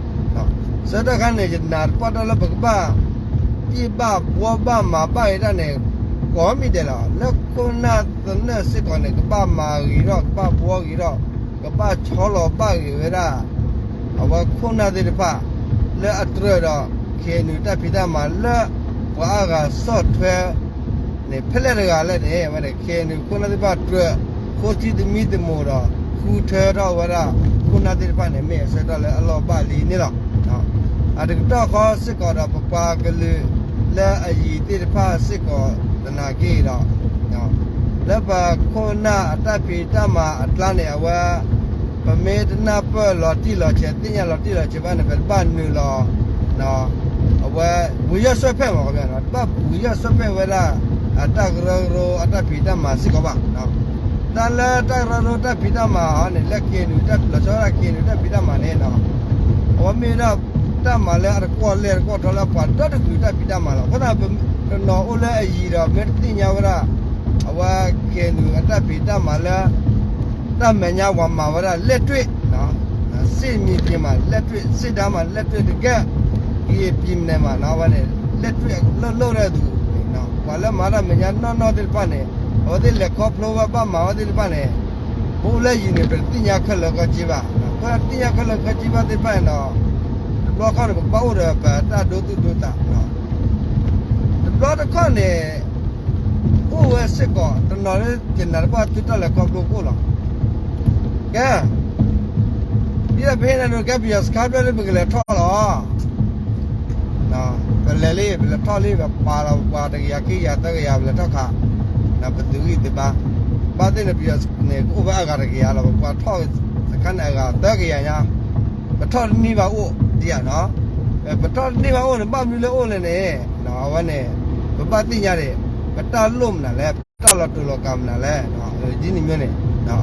ဆၢတၢ်ခါန့ၣ် ယနာ်သပှၢ်တၢၢ်လၢပကဘၣ် ပျ့ၢ်ဘၣ်ဘှီဘၣ်မၤဘၣ်ဂ့ၤတၢ်န့ၣ် ကိးမံၤဒဲးလီၤ. လၢခိၣ်နၢ်သနၢၣ်စ့ၢ်ကီးန့ၣ် ကဘၣ်မၤဂ့ၤထီၣ် ကဘၣ်ဘှီဂ့ၤထီၣ် ကဘၣ်ဆီလီၤဘၣ်ဂ့ၤဝဲဒၣ် အဝဲခိၣ်နၢ်သ့ၣ်တဖၣ် လၢအတြၢၤဒီး KNU တၢ်ဖံးတၢ်မၤလၢ ပှၤအါဂၤဆီၣ်ထွဲ န့ၣ် ဖဲလဲၣ်တဂၤလဲၣ်န့ၣ် အဝဲန့ၣ် ခဲအံၤန့ၣ် ခိၣ်နၢ်သ့ၣ်တဖၣ်တြၢၤ ဃိထံသမံသမိးဒီး ဃုထၢထီၣ်ဝဲဒၣ် ခိၣ်နၢ်သ့ၣ်တဖၣ်န့ၣ် မ့ၢ်အဆၢကတီၢ်လၢအလီၢ်ဘၣ်လံန့ၣ်လီၤ. အတကတီၢ်ဃီစ့ၢ်ကီးဒီး ပပှၤကလုာ်လၢအယံၤသ့ၣ်တဖၣ်စ့ၢ်ကီးသနာ်က့ဒီး လၢပခိၣ်နၢ်အတၢ်ဖံးတၢ်မၤအကျါန့ၣ် အဝဲ ပမ့ၢ်တနၢ်ပၢၢ်လီၤတံၢ်လီၤဆဲး သ့ၣ်ညါလီၤတံၢ်လီၤဆဲးဘၣ်န့ၣ် ပတဘၣ်နုာ်လီၤ အဝဲ ဝံၤယီၢ်ဆွဲၣ်ဖဲၣ်မး တဘၣ်ဝံၤယီၢ်ဆွဲၣ်ဖဲၣ်ဝဲဒၣ် အတၢ်ကရၢကရိအတၢ်ဖံးတၢ်မၤစ့ၢ်ကီးဘၣ်. တၢ်လၢတၢ်ကရၢကရိတၢ်ဖံးတၢ်မၤအီၤန့ၣ် လၢ KNU တၢ်ဖံးလီၤဆီဒၣ် KNU တၢ်ဖံးတၢ်မၤန့ၣ် အဝဲမ့ၢ်ဝဲဒၣ် တၢ်မၤလၢအတကွီၢ်လဲၢ်တကွီၢ်ထီလၢပှၤဒီတကလုာ်တၢ်ဖံးတၢ်မၤလီၤ. အဃိသတး တနီၤအိၣ်လၢအယံၤဒီး မ့ၢ်တသ့ၣ်ညါဝဲဒၣ် အဝဲ KNU အတၢ်ဖံးတၢ်မၤလၢ တၢ်မဲာ်ညါပှၤမၤဝဲဒၣ် လက်တွေ့ စစ်မြေပြင်မှာ လက်တွေ့ စစ်တမ်းမှာ လက်တွေ့တကယ့် ကရင်ပြည်နယ်မှာ အဝဲန့ၣ် လက်တွေ့ အလုပ်လုပ်တဲ့သူ ပှၤလၢမၤတၢ်မဲာ်ညါနီၢ်နီၢ်သ့ၣ်တဖၣ်န့ၣ် အဝဲသ့ၣ်လဲၤခီဖျိဝဲဘၣ်မၤဝဲသ့ၣ်တဖၣ်န့ၣ် ပအိၣ်လၢယံၤန့ၣ် ပတသ့ၣ်ညါခဲလၢာ်ခဲဆ့ဘၣ်. အဃိသတး တသ့ၣ်ညါခဲလၢာ်ခဲဆ့ဘၣ်သ့ၣ်တဖၣ်န့ၣ်ဒီး တဘျီခီန့ၣ် ပကဘၣ်အိၣ်ဒီးပတၢ်ဒိသူၣ်ဒိသး တဘျီတခီၣ်န့ၣ် အိၣ်ဝဲစ့ၢ်ကီး တနီၤလၢယနာ်တပှၢ်သုတၢ်လဲၤခီဖျိကအိၣ်လီၤ. ကဲ ဒ်သိးပဟ့ၣ်နၤဒိး ကဲပယီၤစခါဖျၢၣ်လၢပကလဲၤထီၣ်လီၤ. ပလဲၤလံ ပလဲၤထီၣ်လံ ပပာ်လီၤပှၤတကယၤခံကယၤ သၢကယၤ ပလဲၤထီၣ်ခး ပသုးဂံၢ်သုးဘါ ဘၣ်သ့ၣ်န့ၣ် ပယီၤန့ၣ် ကအိၣ်ဝဲအဂၤတကယၤလီၤ. ပပှၤထီၣ်စခါန့ၣ်အဂၤသၢကယၤညါ ပထီၣ်တန့ၢ်ဘၣ်အိၣ်ဒံးဧါနီၤ. ပထီၣ်တန့ၢ်ဘၣ်အိၣ်န့ၣ် ဘၣ်မနုၤလၢအိၣ်လဲၣ်န့ၣ် အဝဲန့ၣ် ပဘၣ်သ့ၣ်ညါန့ၣ် ပတၢ်လိၣ်မနုၤလဲၣ် ပတၢ်လီၤတူာ်လီၤကာ်မနုၤလဲၣ် ဒ်န့ၣ်မ့ၢ်န့ၣ်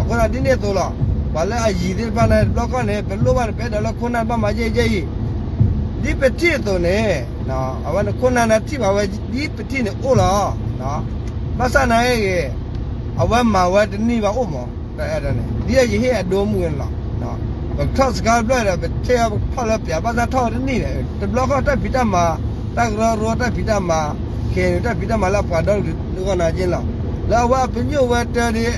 အဃိသတးဒ်န့ၣ်အသိးလီၤ. ပှၤလၢအယံၤသ့ၣ်တဖၣ်န့ၣ် တဘျီခီန့ၣ် ပလိၣ်ဘၣ်န့ၣ် ပအဲၣ်ဒိးလၢခိၣ်နၢ်ဘၣ်မၤယဲၢ်ယဲၢ်အံၤ ဒ်ပထံၣ်အသိးန့ၣ် အဝဲန့ၣ်ခိၣ်နၢ်န့ၣ်ထံၣ်ဘၣ်ဝဲ ဒ်ပထံၣ်န့ၣ်အိၣ်လီၤ. ဘၣ်ဆၣ်နာ်ဂ့ၤ အဝဲမၤဝဲတန့ၢ်ဘၣ်အိၣ်မး တၢ်အဲၣ်ဒိးန့ၣ် ဒ်ယဟ့ၣ်အဒိမုၣ်န့ၣ်လီၤ. ပကထီၣ်စခါတဖျၢၣ်ဒီး ပထံၣ်အီၤပကထီၣ်လၢပျး ဘၣ်ဆၣ်ထီၣ်ဝဲတန့ၢ်န့ၣ် တဘျီဃီတၢ်ဖံးတၢ်မၤ တၢ်ကရၢကရိတၢ်ဖံးတၢ်မၤ ခဲအံၤန့ၣ် တၢ်ဖံးတၢ်မၤလၢအပှၤဒီတကလုာ်လၢဂီၢ်နၤက့န့ၣ်လီၤ. လၢအဝဲအပညိၣ်ဝဲတၢ်ဒ်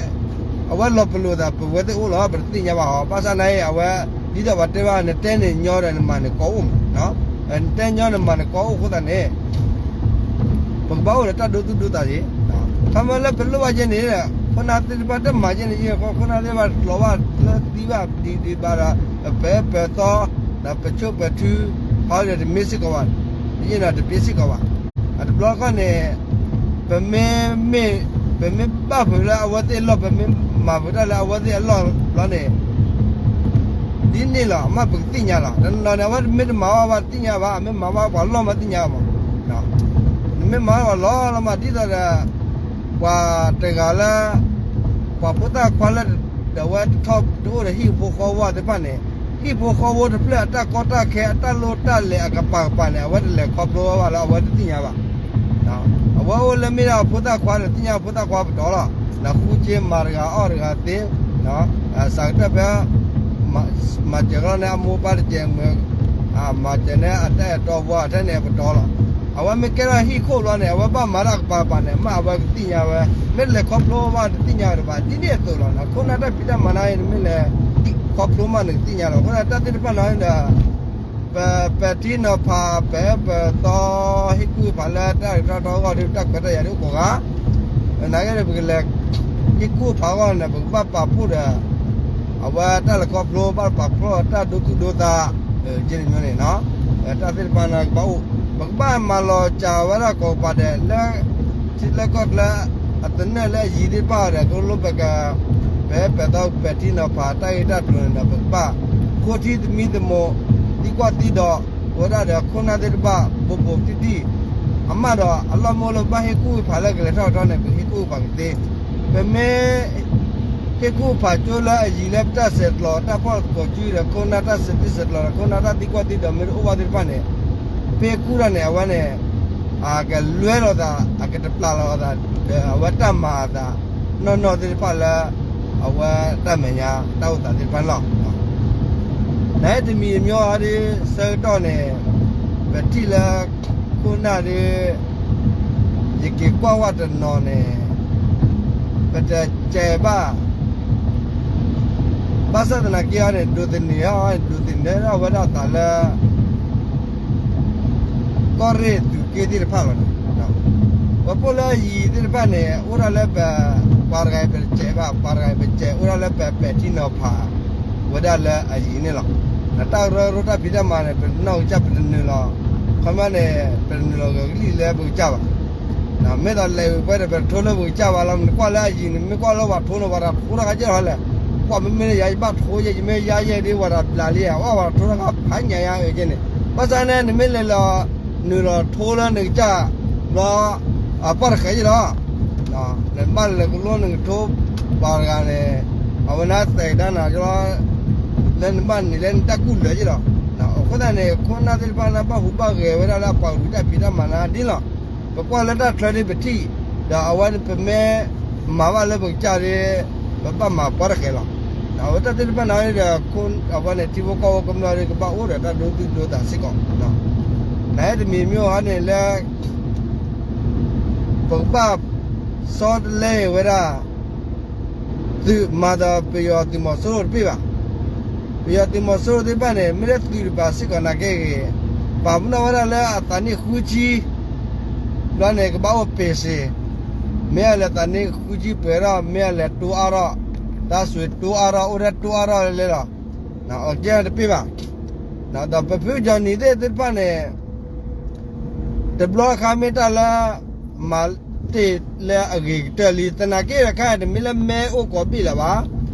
အဝဲလီၤပလိာ်သး ပဝဲသ့ၣ်အိၣ်လီၤ ပတသ့ၣ်ညါဘၣ်ဟီ. ဘၣ်ဆၣ်နာ်ဂ့ၤ အဝဲ ဒ်သိးပှၤတဲဘၣ် နတဲန့ၣ်ညီဒီးနမၤန့ၣ်ကီအိၣ်မး နတဲညီနမၤန့ၣ်ကီအိၣ်အဃိသတးန့ၣ် ပကဘၣ်အိၣ်ဒီးတၢ်ဒိသူၣ်ဒိသးက့ၤ ခီမ့ၢ်လၢပလိၣ်ဘၣ်ကဲန့ၣ် ခိၣ်နၢ်သ့ၣ်တဖၣ်တမၤကဲန့ၣ် ယဲၢ်ဃီ ခိၣ်နၢ်သ့ၣ်တဖၣ်တလီၤဘၣ်လၢသံဘၣ်ဒံးဒံးဘၣ်ဒီး ပပၢၤပၢၤသီ ဒီးပဆိၣ်ပၢၤထု ဟီဒီးတမ့ၢ်စ့ၢ်ကီးဘၣ် ယဲၢ်ဒီးတမ့ၢ်စ့ၢ်ကီးဘၣ်. အတဘျီခီန့ၣ် ပမ့ၢ်မ့ၢ် ပမ့ၢ်ဘၣ်ဖုးလၢအဝဲသ့ၣ်အလီၢ် ပမ့ၢ်မၤဖုးတၢ်လၢအဝဲသ့ၣ်အလီၢ်ဘျီန့ၣ် ဒ်န့ၣ်လီၤ အမ့ၢ်ပကသ့ၣ်ညါလီၤ. တနီၤန့ၣ် အဝဲမ့ၢ်တမၤဘၣ်ပှၤတသ့ၣ်ညါဘၣ် အမ့ၢ်မၤဘၣ်ပှၤလီၢ်မးသ့ၣ်ညါမး နမ့ၢ်မၤဘၣ်ပှၤလီၢ်လီၤမး ဒ်သိးဒီး ပှၤတဂၤလၢ ပှၤဖိသၣ်ခွါလၢ ဒီးအဝဲတထီၣ်တအိၣ်ဒီးဟံၣ်ဖိဃီဖိသ့ၣ်တဖၣ်န့ၣ် ဟံၣ်ဖိဃီဖိတဖျၢၣ်အတၢ်ကီတၢ်ခဲ အတၢ်လိၣ်တၢ်လဲၤအကပၤကပၤန့ၣ် အဝဲတလဲၤခီဖျိဘၣ်လၢအဝဲတသ့ၣ်ညါဘၣ် အဝဲအိၣ်လၢမ့ၢ်ဒၣ်ဖိသၣ်ခွါဒီးသ့ၣ်ညါဖိသၣ်ခွါပတီၢ်လီၤ. နဃုက့မၤတဂၤအီၣ်တဂၤသ့ စးကတၢၢ်ဖဲ မၤစၢၤကလီန့ၣ် အမိၢ်ပၢ်တကဲမုာ် မၤစၢၤန့ၣ်အတၢ်အဲၣ်တီဝါထဲန့ၣ်ပတီၢ်လီၤ. အဝဲမ့ၢ်ကဲထီၣ်ဟံၣ်ခိၣ်ဘျီန့ၣ် အဝဲဘၣ်မၤတၢ်ကပၤကပၤန့ၣ် မ့ၢ်အဝဲကသ့ၣ်ညါဝဲ မ့ၢ်လဲၤခီဖျိဘၣ်တသ့ၣ်ညါဝဲဘၣ် ဒ်န့ၣ်အသိးလီၤ. ခိၣ်နၢ်တၢ်ဖံးတၢ်မၤန့ၣ် နမ့ၢ်လဲၤခီဖျိမးနကသ့ၣ်ညါလီၤ. အဃိသတးတၢ်သ့ၣ်တဖၣ်န့ၣ်ဒီး ပပဲာ်ထံနီၤဖး ပအဲၣ်ပၢၢ်သီ ဟ့ၣ်ကူၣ်ဟ့ၣ်ဖးလၢတၢ်ထီၣ်ထီအဂီၢ်ဒီး တၢ်ခွဲးတၢ်ယာ်ဒ်အိၣ်ကိးဂၤ နာ်က့ဒီး ပကလဲၤဟ့ၣ်ကူၣ်ဟ့ၣ်ဖးအဂီၢ်န့ၣ် ပကဘၣ်ပာ်ဖှိၣ်ဒီး အဝဲတၢ်လဲၤခီဖျိ ဘၣ်ပာ်ဖှိၣ်တၢ်ဒိသူၣ်ဒိသး ကဲန့ၣ်မ့ၢ်န့ၣ် တၢ်သ့ၣ်တဖၣ်န့ၣ်ကဘၣ်အိၣ် ပကဘၣ်မၤလီၤစှၤဝဲဒၣ်ကိးကပၤဒဲးလၢ ထံလၢကီၢ်ချၢ အသနၢၣ်လၢအယံၤသ့ၣ်တဖၣ်ဒီး ကလိပက ပပဲာ်သီပဲာ်ထံနီၤဖးတၢ်ဂ့ၢ်တၢ်ကျိၤန့ၣ်ဒီး ပကဘၣ် ဃိထံသမံသမိး သံကွၢ်သံဒိး ဝဲဒၣ်ဒီးခိၣ်နၢ်သ့ၣ်တဖၣ် ဘူးဘူးတံၢ်တံၢ် အမ့ၢ်ဒီး အလီၢ်မ့ၢ်လၢဘၣ်ဟ့ၣ်ကူၣ်ဟ့ၣ်ဖးလၢကလဲၤထီၣ်ထီန့ၣ် ပဟ့ၣ်ကူၣ်ဟ့ၣ်ဖးကသ့ ပမ့ၢ် ဟ့ၣ်ကူၣ်ဟ့ၣ်ဖးကၠိလၢအယံၤလၢပတၢ်ဆဲးကျိး တၢ်ဖီၣ်သကိးစုဒီး ခိၣ်နၢ်တၢ်စဲးတံၢ်ဆဲးကျိးဒီး ခိၣ်နၢ်တၢ်သံကွၢ်သံဒိးမ့ၢ်တအိၣ်ဘၣ်သ့ၣ်တဖၣ်န့ၣ် ပဟ့ၣ်ကူၣ်ထီၣ်န့ၣ် အဝဲန့ၣ် အကလွဲလိာ်သး အကတပျၢ်လိာ်သး ဒီးအဝဲတၢ်မၤအသး နီၢ်နီၢ်သ့ၣ်တဖၣ်လၢ အဝဲတၢ်မဲာ်ညါ တၢ်အိၣ်သးသ့ၣ်တဖၣ်န့ၣ်လီၤ. နတမံၤတမံၤအံၤဒ်ဆၢကတီၢ်န့ၣ် ပထံၣ်လၢ ခိၣ်နၢ်ဒ် ယက့ၤကွၢ်ဝဲတနီၤန့ၣ် ပတစဲးဘၣ် ဘၣ်ဆၣ်သနာ်က့အီၤန့ၣ် ဒိးသန့ၤအီၤ ဒိးသန့ၤထီၣ်ဝဲဒၣ်အသးလၢ ကီၢ်ရ့ၣ်သုးက့သ့ၣ်တဖၣ်လီၤန့ၣ် ပှၤဖှီၣ်လၢအယံၤသ့ၣ်တဖၣ်န့ၣ် အိၣ်ဒၣ်လၢပ ပှၤတဂၤအံၤပတစဲးဘၣ်, ပှၤတဂၤအံၤပစဲး အိၣ်ဒၣ်လၢပပဲာ်ထံနီၤဖး ဝဲဒၣ်လၢအယံၤန့ၣ်လီၤ. တၢ်ကရၢကရိတၢ်ဖံးတၢ်မၤန့ၣ် ပနီၢ်ကစၢ်ပတနုာ်လီၤ, ခီပညီန့ၣ် ပတနုာ်လီၤဂၢၢ်ကလံၣ်လၢပကစၢ်ဘၣ်. မ့ၢ်ဒီးလဲၤဝံၤပှဲၤဒီး ပတထိလၢပကစၢ်ဘၣ်လီၤ. နကွၢ်လၢအယံၤန့ၣ် မ့ၢ်ကွၢ်လၢပှၤထိန့ၣ် ပှၤတထိတခါကဲထီၣ်လဲၣ်. ကွၢ်မ့မ့ၢ်လၢယၤ ယဘၣ်ထိယဲ ယမ့ၢ်ယါယဲဒ် ပှၤတဘျးလံဧါ, အဝဲပှၤတထိတခါဖးညါယါအၢကဲန့ၣ်. ဘၣ်ဆၣ်န့ၣ် နမ့ၢ်လဲၤလီၤနုာ်လီၤထိလၢနကစၢ် ဘျီ အပၢ်တဃဲးယဲလီၤ. နဘၣ်လဲၤကလိနကထိပှၤတဂၤန့ၣ် အဝဲန့ၣ်သဲးကဒါနၤလီၤ လၢနဘၣ်န့ၣ်လၢနတၢ်ကူၣ်လၢာ်ယဲလီၤ. အဃိသတးန့ၣ် ခိၣ်နၢ်သ့ၣ်တဖၣ်လၢဘၣ်ဟူးဘၣ်ဂဲၤဝဲဒၣ်လၢအပှၤကလုာ်တၢ်ဖံးတၢ်မၤန့ၣ်ဒ်လီၤ. ပကွၢ်လၢတၢ်ချၢဒ်ပထံၣ်, ဒီးအဝဲပမ့ၢ်မၤဘၣ်လၢပကစၢ်ဒ် ပဘၣ်မၤပှၤတဃဲးလီၤ. အဝဲတၢ်သ့ၣ်တဖၣ်န့ၣ်ဒီး အဝဲန့ၣ်ထံဖိကီၢ်ဖိကမျၢၢ်ဒ်ကဘၣ်အိၣ်ဒီးတၢ်ဒိသူၣ်ဒိသးစ့ၢ်ကီး. နတမံၤမ့ၢ်ဟီန့ၣ်လၢ ပကဘၣ်ဆီတလဲဝဲဒၣ် သုးမၤဒီးပယီၤသုးမီၤစိရိၤတဘ့ၣ်ဘၣ်. ပယီၤသုးမီၤစိရိၤသ့ၣ်တဖၣ်န့ၣ် မ့ၢ်လၢသုးတပၤစ့ၢ်ကီးနာ်က့ဂ့ၤ, ပာ်ပနီၣ်ဝဲဒၣ်လၢအသးနံၣ်ဃုဆံ ဘျီန့ၣ် ကဘၣ်အိၣ်ပ့ၤစ့ၤ, မ့ၢ်အလဲၤသးနံၣ်ဃုဆံပှဲၤထီၣ် မ့ၢ်အလဲၤတိအါထီၣ်, တၢ်စွ့ၤတိအါထီၣ် အိၣ်ထဲတိအါထီၣ်လဲၣ်လီၤ. အကဲတဘ့ၣ်ဘၣ်. ဒီးပဖုကၠီၤနံၤသ့ၣ်သ့ၣ်တဖၣ်န့ၣ် တဘျီအခါမ့ၢ်တၢ်လၢ မၤတ့ၢ်လၢအဂ့ၤကတၢၢ်လံ, သနာ်က့တခါ တမ့ၢ်လၢမဲအိၣ်ကိးဘ့ၣ်လၢၤဘၣ်,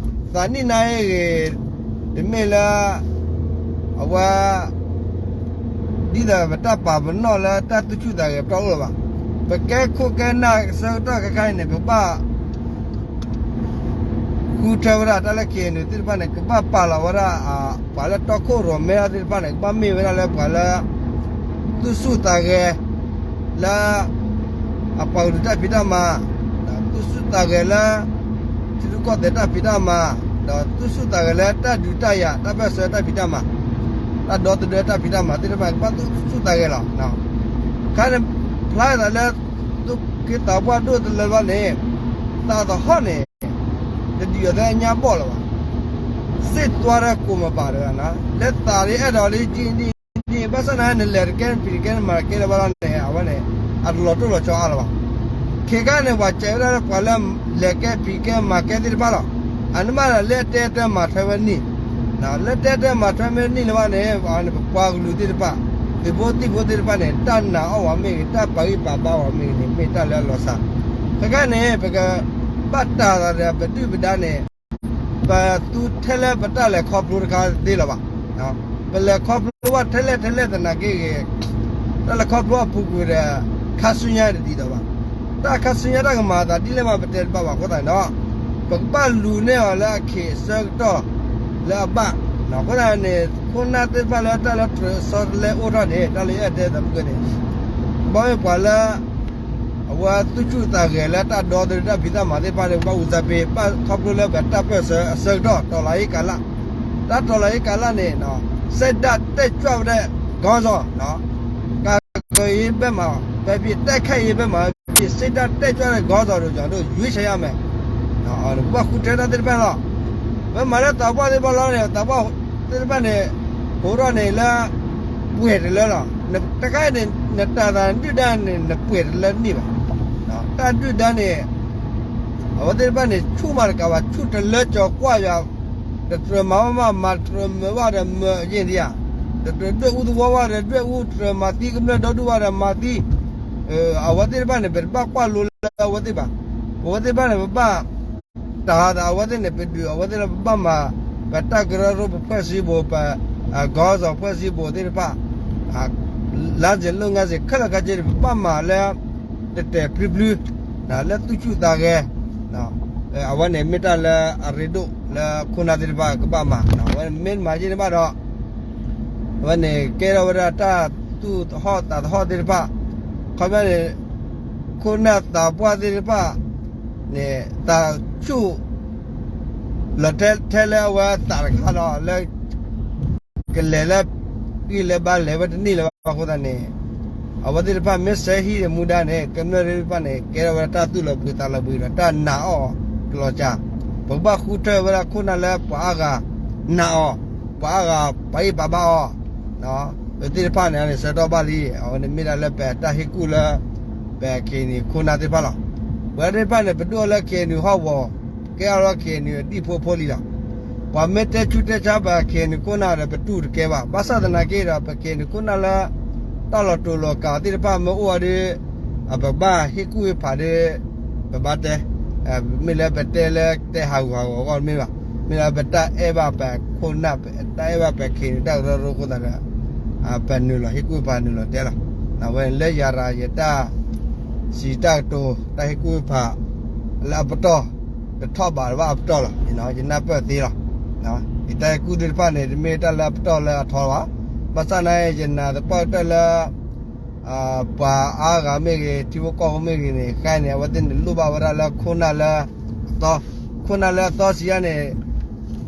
သးနံၣ်နါအ့ၣ်ဂ့ၤ, တမ့ၢ်လၢ အဝဲ ဒ်သိးပတၢ်ပာ်ပနီၣ်လၢတၢ်သူၣ်ဆူၣ်သးဂဲၤပတီၢ်အိၣ်လၢၤဘၣ်. ပကဲခိၣ်ကဲနၢ်အဆၢကတီၢ်ခဲခါအံၤန့ၣ် ပဘၣ် ဃုထၢဝဲဒၣ်တၢ်လၢ ခ့ၣ်အဲၣ်ယူၣ်သ့ၣ်တဖၣ်န့ၣ် ကဘၣ်ပာ်လီၤဝဲဒၣ် ပှၤလၢတီခိၣ်ရိၣ်မဲအီၤသ့ၣ်တဖၣ်န့ၣ် ကဘၣ်မ့ၢ်ဝဲဒၣ်လၢပှၤလၢ သူၣ်ဆူၣ်သးဂဲၤ လၢ အပှၤကလုာ်တၢ်ဖံးတၢ်မၤ, သူၣ်ဆူၣ်သးဂဲၤလၢ ထံရူၢ်ကီၢ်သဲးတၢ်ဖံးတၢ်မၤ, ဒီးသူၣ်ဆူၣ်သးဂဲၤလၢတၢ်ဒုးတၢ်ယၤ တၢ်ပၢၢ်ဆၢတၢ်ဖံးတၢ်မၤ, တၢ်ဒီသဒၢတၢ်ဖံးတၢ်မၤသ့ၣ်တဖၣ် ကဘၣ်သူၣ်ဆူၣ်သးဂဲၤလီၤ. ခါန့ၣ် ဖျါသးလၢ သုးက့သးပှၢ်ဒိၣ်တလၢဘျီန့ၣ် သးသဟီၣ်န့ၣ် တဒုးအီၤသ့ၣ်ညါဘီၣ်လၢၤဘၣ်. စ့ၢ်သွါတၢ်ကိးမပာ်တဂၤနၤ လၢသးဒ်အဲၣ်ဒိးလၢယံာ်ဒ်ယံာ် ဘၣ်ဆၣ်နၤ နလဲၤတကဲနဖံးတကဲနမၤတကဲလၢၤဘၣ်လီၤန့ၣ် အဝဲန့ၣ် အတလီၤတိၢ်လီၤဆီအါလၢၤဘၣ်. ခဲခါန့ၣ် ပှၤစဲးဝဲဒၣ်လၢပှၤလၢလဲၤကဲဖံးကဲမၤကဲသ့ၣ်တဖၣ်လီၤ. အန့ၣ်မးလၢတဲတၢ်မၤထွဲဝဲနံၣ် လၢတဲတၢ်မၤထွဲမ့ၢ်နံၣ်လၢၤဘၣ်န့ၣ် ပပှၤကလုာ်သ့ၣ်တဖၣ် သုးဖိသံၣ်ဖိသ့ၣ်တဖၣ်န့ၣ် တၢ်နာ်အီၣ်ဝဲမ့ၢ်ဂ့ၤ တၢ်ပာ်ဂံၢ်ပာ်ဘါဝဲမ့ၢ်ဂ့ၤန့ၣ် မ့ၢ်တၢ်လၢအလီၤစှၤ. ခဲခါန့ၣ် ပကဘၣ်တၢ်သးဒီးပဒုၣ်ပဒါန့ၣ် ပသူထဲလၢပတၢ်လဲၤခီဖျိတခါသ့လၢၤဘၣ်. ပလဲၤခီဖျိဘၣ်ထဲလဲၣ်ထဲလဲၣ်သနာ်က့ဂ့ၤ တၢ်လဲၤခီဖျိအပူၤကွံာ်ဒီး ခါဆူညါတဒ်သိးဘၣ်. တၢ်ခါဆူညါတၢ်ကမၤအသးဒ်လဲၣ်မး ပတဲတဘၣ်ဘၣ်အဃိသတးန့ၣ်ဒီး ပကဘၣ်လူၤန့ၢ်အီၤလၢအခ့အဆၢကတီၢ်လၢအဘၣ်. အဃိသတးန့ၣ် ခိၣ်နၢ်သ့ၣ်တဖၣ်လၢတၢ်လၢတြဲၤဆီတလဲအိၣ်ထီၣ်န့ၣ် တၢ်လၢယအဲၣ်တဲသးမုၢ်ကန့ၣ် ဘၣ်မ့ၢ်ပှၤလၢ အဝဲသူၣ်ဆူၣ်သးဂဲၤလၢတၢ်ဒီသဒၢတၢ်ဖံးတၢ်မၤသ့ၣ်တဖၣ်န့ၣ် ဘၣ်အူစၢ်ပ့ၤ ဘၣ်ခီဖျိလၢပတၢ်ပၢၢ်ဆၢအဆၢကတီၢ် တီၤလၤဟ့ကၤလၣ်. တၢ်တီၤလၤဟ့ကၤလၣ်န့ၣ် စဲးဒၣ်တဲာ်ကွၢ်ဝဲဒၣ် ခေါင်းဆောင် ကာကွယ်ရေးဘက်မှာပဲဖြစ် တိုက်ခိုက်ရေးဘက်မှာပဲဖြစ် စိတ်ဓာတ်တက်ကြွတဲ့ခေါင်းဆောင်တွေကို ကျွန်တော်တို့ ရွေးချယ်ရမယ်. ပဘၣ်ဃုထၢတၢ်သ့ၣ်တဖၣ်လီၤ. ပမၤလၢသးပှၢ်သ့ၣ်တဖၣ်လီၤန့ၣ် သးပှၢ်သ့ၣ်တဖၣ်န့ၣ် ဟိးထီၣ်န့ၣ်လၢ ပှဲၤတလၢလီၤ. တခါအံၤန့ၣ် နတၢ်သးဒုၣ်ဒါန့ၣ် နပှဲၤတလၢန့ၣ်ဘၣ်. တၢ်ဒုၣ်ဒါန့ၣ် အဝဲသ့ၣ်တဖၣ်န့ၣ် ဆူၣ်မးတကးဘၣ် ဆူၣ်တလၢကၠီၤကွၢ်ယွၤ, တကြၢးမၤဘၣ်မၤ မၤတကြၢးမၤဘၣ်ဒီးမၤယဲၢ်ဒံးဧါ, တကြၢးဒွဲၣ်အူသဝီဘၣ်ဒီးဒွဲၣ်အူ, တကြၢးမၤသံကမျၢၢ်ဒီဒူၣ်ဘၣ်ဒီးမၤသံ, အဝဲသ့ၣ်တဖၣ်န့ၣ် ပတဘၣ်ကွၢ်လိလၢအဝဲသ့ၣ်ဘၣ်. ပဝဲသ့ၣ်တဖၣ်န့ၣ် ပဘၣ် တၢ်ဟးသးအဝဲသ့ၣ်န့ၣ် ပဒုးအဝဲသ့ၣ်လၢပဘၣ်မၤ ပတၢ်ကရၢကရိပဖွဲ့စည်းပုံ ပ ခေါင်းဆောင် ဖွဲ့စည်းပုံသ့ၣ်တဖၣ် လမ်းစဉ်လုပ်ငန်းစဉ် ခဲလၢာ်ခဲဆ့န့ၣ် ပဘၣ်မၤလၢ တဲာ်တဲာ်ဖျုဖျု လၢသူၣ်ဆူၣ်သးဂဲၤ အဝဲန့ၣ်မ့ၢ်တၢ်လၢအရ့ဒိၣ်လၢခိၣ်နၢ်သ့ၣ်တဖၣ်ကဘၣ်မၤ, အဝဲမ့ၢ်မၤယဲၢ်န့ၣ်ဘၣ်ဒီး အဝဲန့ၣ်ကဲထီၣ်ဝဲဒၣ်တၢ်သူၣ်သဟီၣ်သးသဟီၣ်သ့ၣ်တဖၣ်, ခီပညီန့ၣ် ခိၣ်နၢ်သးပှၢ်သ့ၣ်တဖၣ်န့ၣ် သးဆူၣ် လီၤထဲထဲလၢအဝဲသးတခါလီၤ လၢ ကလဲၤလၢ ဂံၢ်လၢဘါလဲၤဝဲတန့ၢ်လၢၤဘၣ်အဃိသတးန့ၣ် အဝဲသ့ၣ်တဖၣ်မ့ၢ်ဆၢဟံၣ်ဒီးမူဒါန့ၣ် ကမျၢၢ်သ့ၣ်တဖၣ်န့ၣ် ကဲထီၣ်ဝဲဒၣ်တၢ်သူၣ်လီၤဘှံးသးလီၤဘှံးဒီးတၢ်နာ်အီၣ်အီၤကလီၤစှၤ, ပကဘၣ်ဃုထၢဝဲဒၣ်ခိၣ်နၢ်လၢပှၤအါဂၤနာ်အီၤ, ပှၤအါဂၤပာ်ဂံၢ်ပာ်ဘါအီၤ သ့ၣ်တဖၣ်န့ၣ် အန့ၣ်ဆၢကတီၢ်ဘၣ်လံ, အဝဲန့ၣ်မ့ၢ်ဒၣ်လၢပတၢ်ဟ့ၣ်ကူၣ်လၢ ပ K N U ခိၣ်နၢ်သ့ၣ်တဖၣ်လီၤ. ပဝဲသ့ၣ်တဖၣ်န့ၣ် ပဒိၣ်လၢ K N U ဟီၣ်ကဝီၤ ကဲအီၤလၢ K N U အဒံၣ်ဖိဖိလံလီၤ. ပှၤမ့ၢ်တဲဆူးတဲဆါပ K N U ခိၣ်နၢ်ဒီး ပတူၢ်တကဲဘၣ်. ဘၣ်ဆၣ်သနာ်က့ဒီး ပ K N U ခိၣ်နၢ်လၢ တၢ်လီၤတိာ်လီၤကးသ့ၣ်တဖၣ်မ့ၢ်အိၣ်အီၤဒီး ပဘၣ်ဟ့ၣ်ကူၣ်ဟ့ၣ်ဖးဒီး ပဘၣ်တဲ မ့ၢ်လၢပတဲလၢတဲဟးဂူာ်ဟးဂီၤအဂီၢ်တမ့ၢ်ဘၣ်. မ့ၢ်လၢပတၢ်အဲၣ်ဘၣ်ပခိၣ်နၢ် တၢ်အဲၣ်ဘၣ်ပ K N U တၢ်ကရၢကရိအဃိသတးဒီး ပနုာ်လီၤဟ့ၣ်ကူၣ်ဟ့ၣ်ဖးနုာ်လီၤတဲလီၤ. အဝဲလၢယၤရၤ ယတၢ်စံးတၢ်ကတိၤ တၢ်ဟ့ၣ်ကူၣ်ဟ့ၣ်ဖးလၢအပတီၢ် တထီၣ်ဘးဘၣ်အပတီၢ်လီၤ. ယနၢ်ပၢၢ်သ့လီၤ. ယတၢ်ဟ့ၣ်ကူၣ်သ့ၣ်တဖၣ်န့ၣ် တမ့ၢ်တၢ်လၢအပတီၢ်လၢအထီဘၣ်. ဘၣ်ဆၣ်သနာ်က့ ယနာ်သပှၢ်ကတၢၢ်လၢ ပှၤအါဂၤမ့ၢ်ဂ့ၤ ထံဖိကီၢ်ဖိမ့ၢ်ဂ့ၤန့ၣ် ခဲအံၤန့ၣ် အဝဲသ့ၣ်န့ၣ်လိၣ်ဘၣ်ဝဲဒၣ်လၢခိၣ်နၢ်လၢအသီ, ခိၣ်နၢ်လၢအသီစံးယါန့ၣ်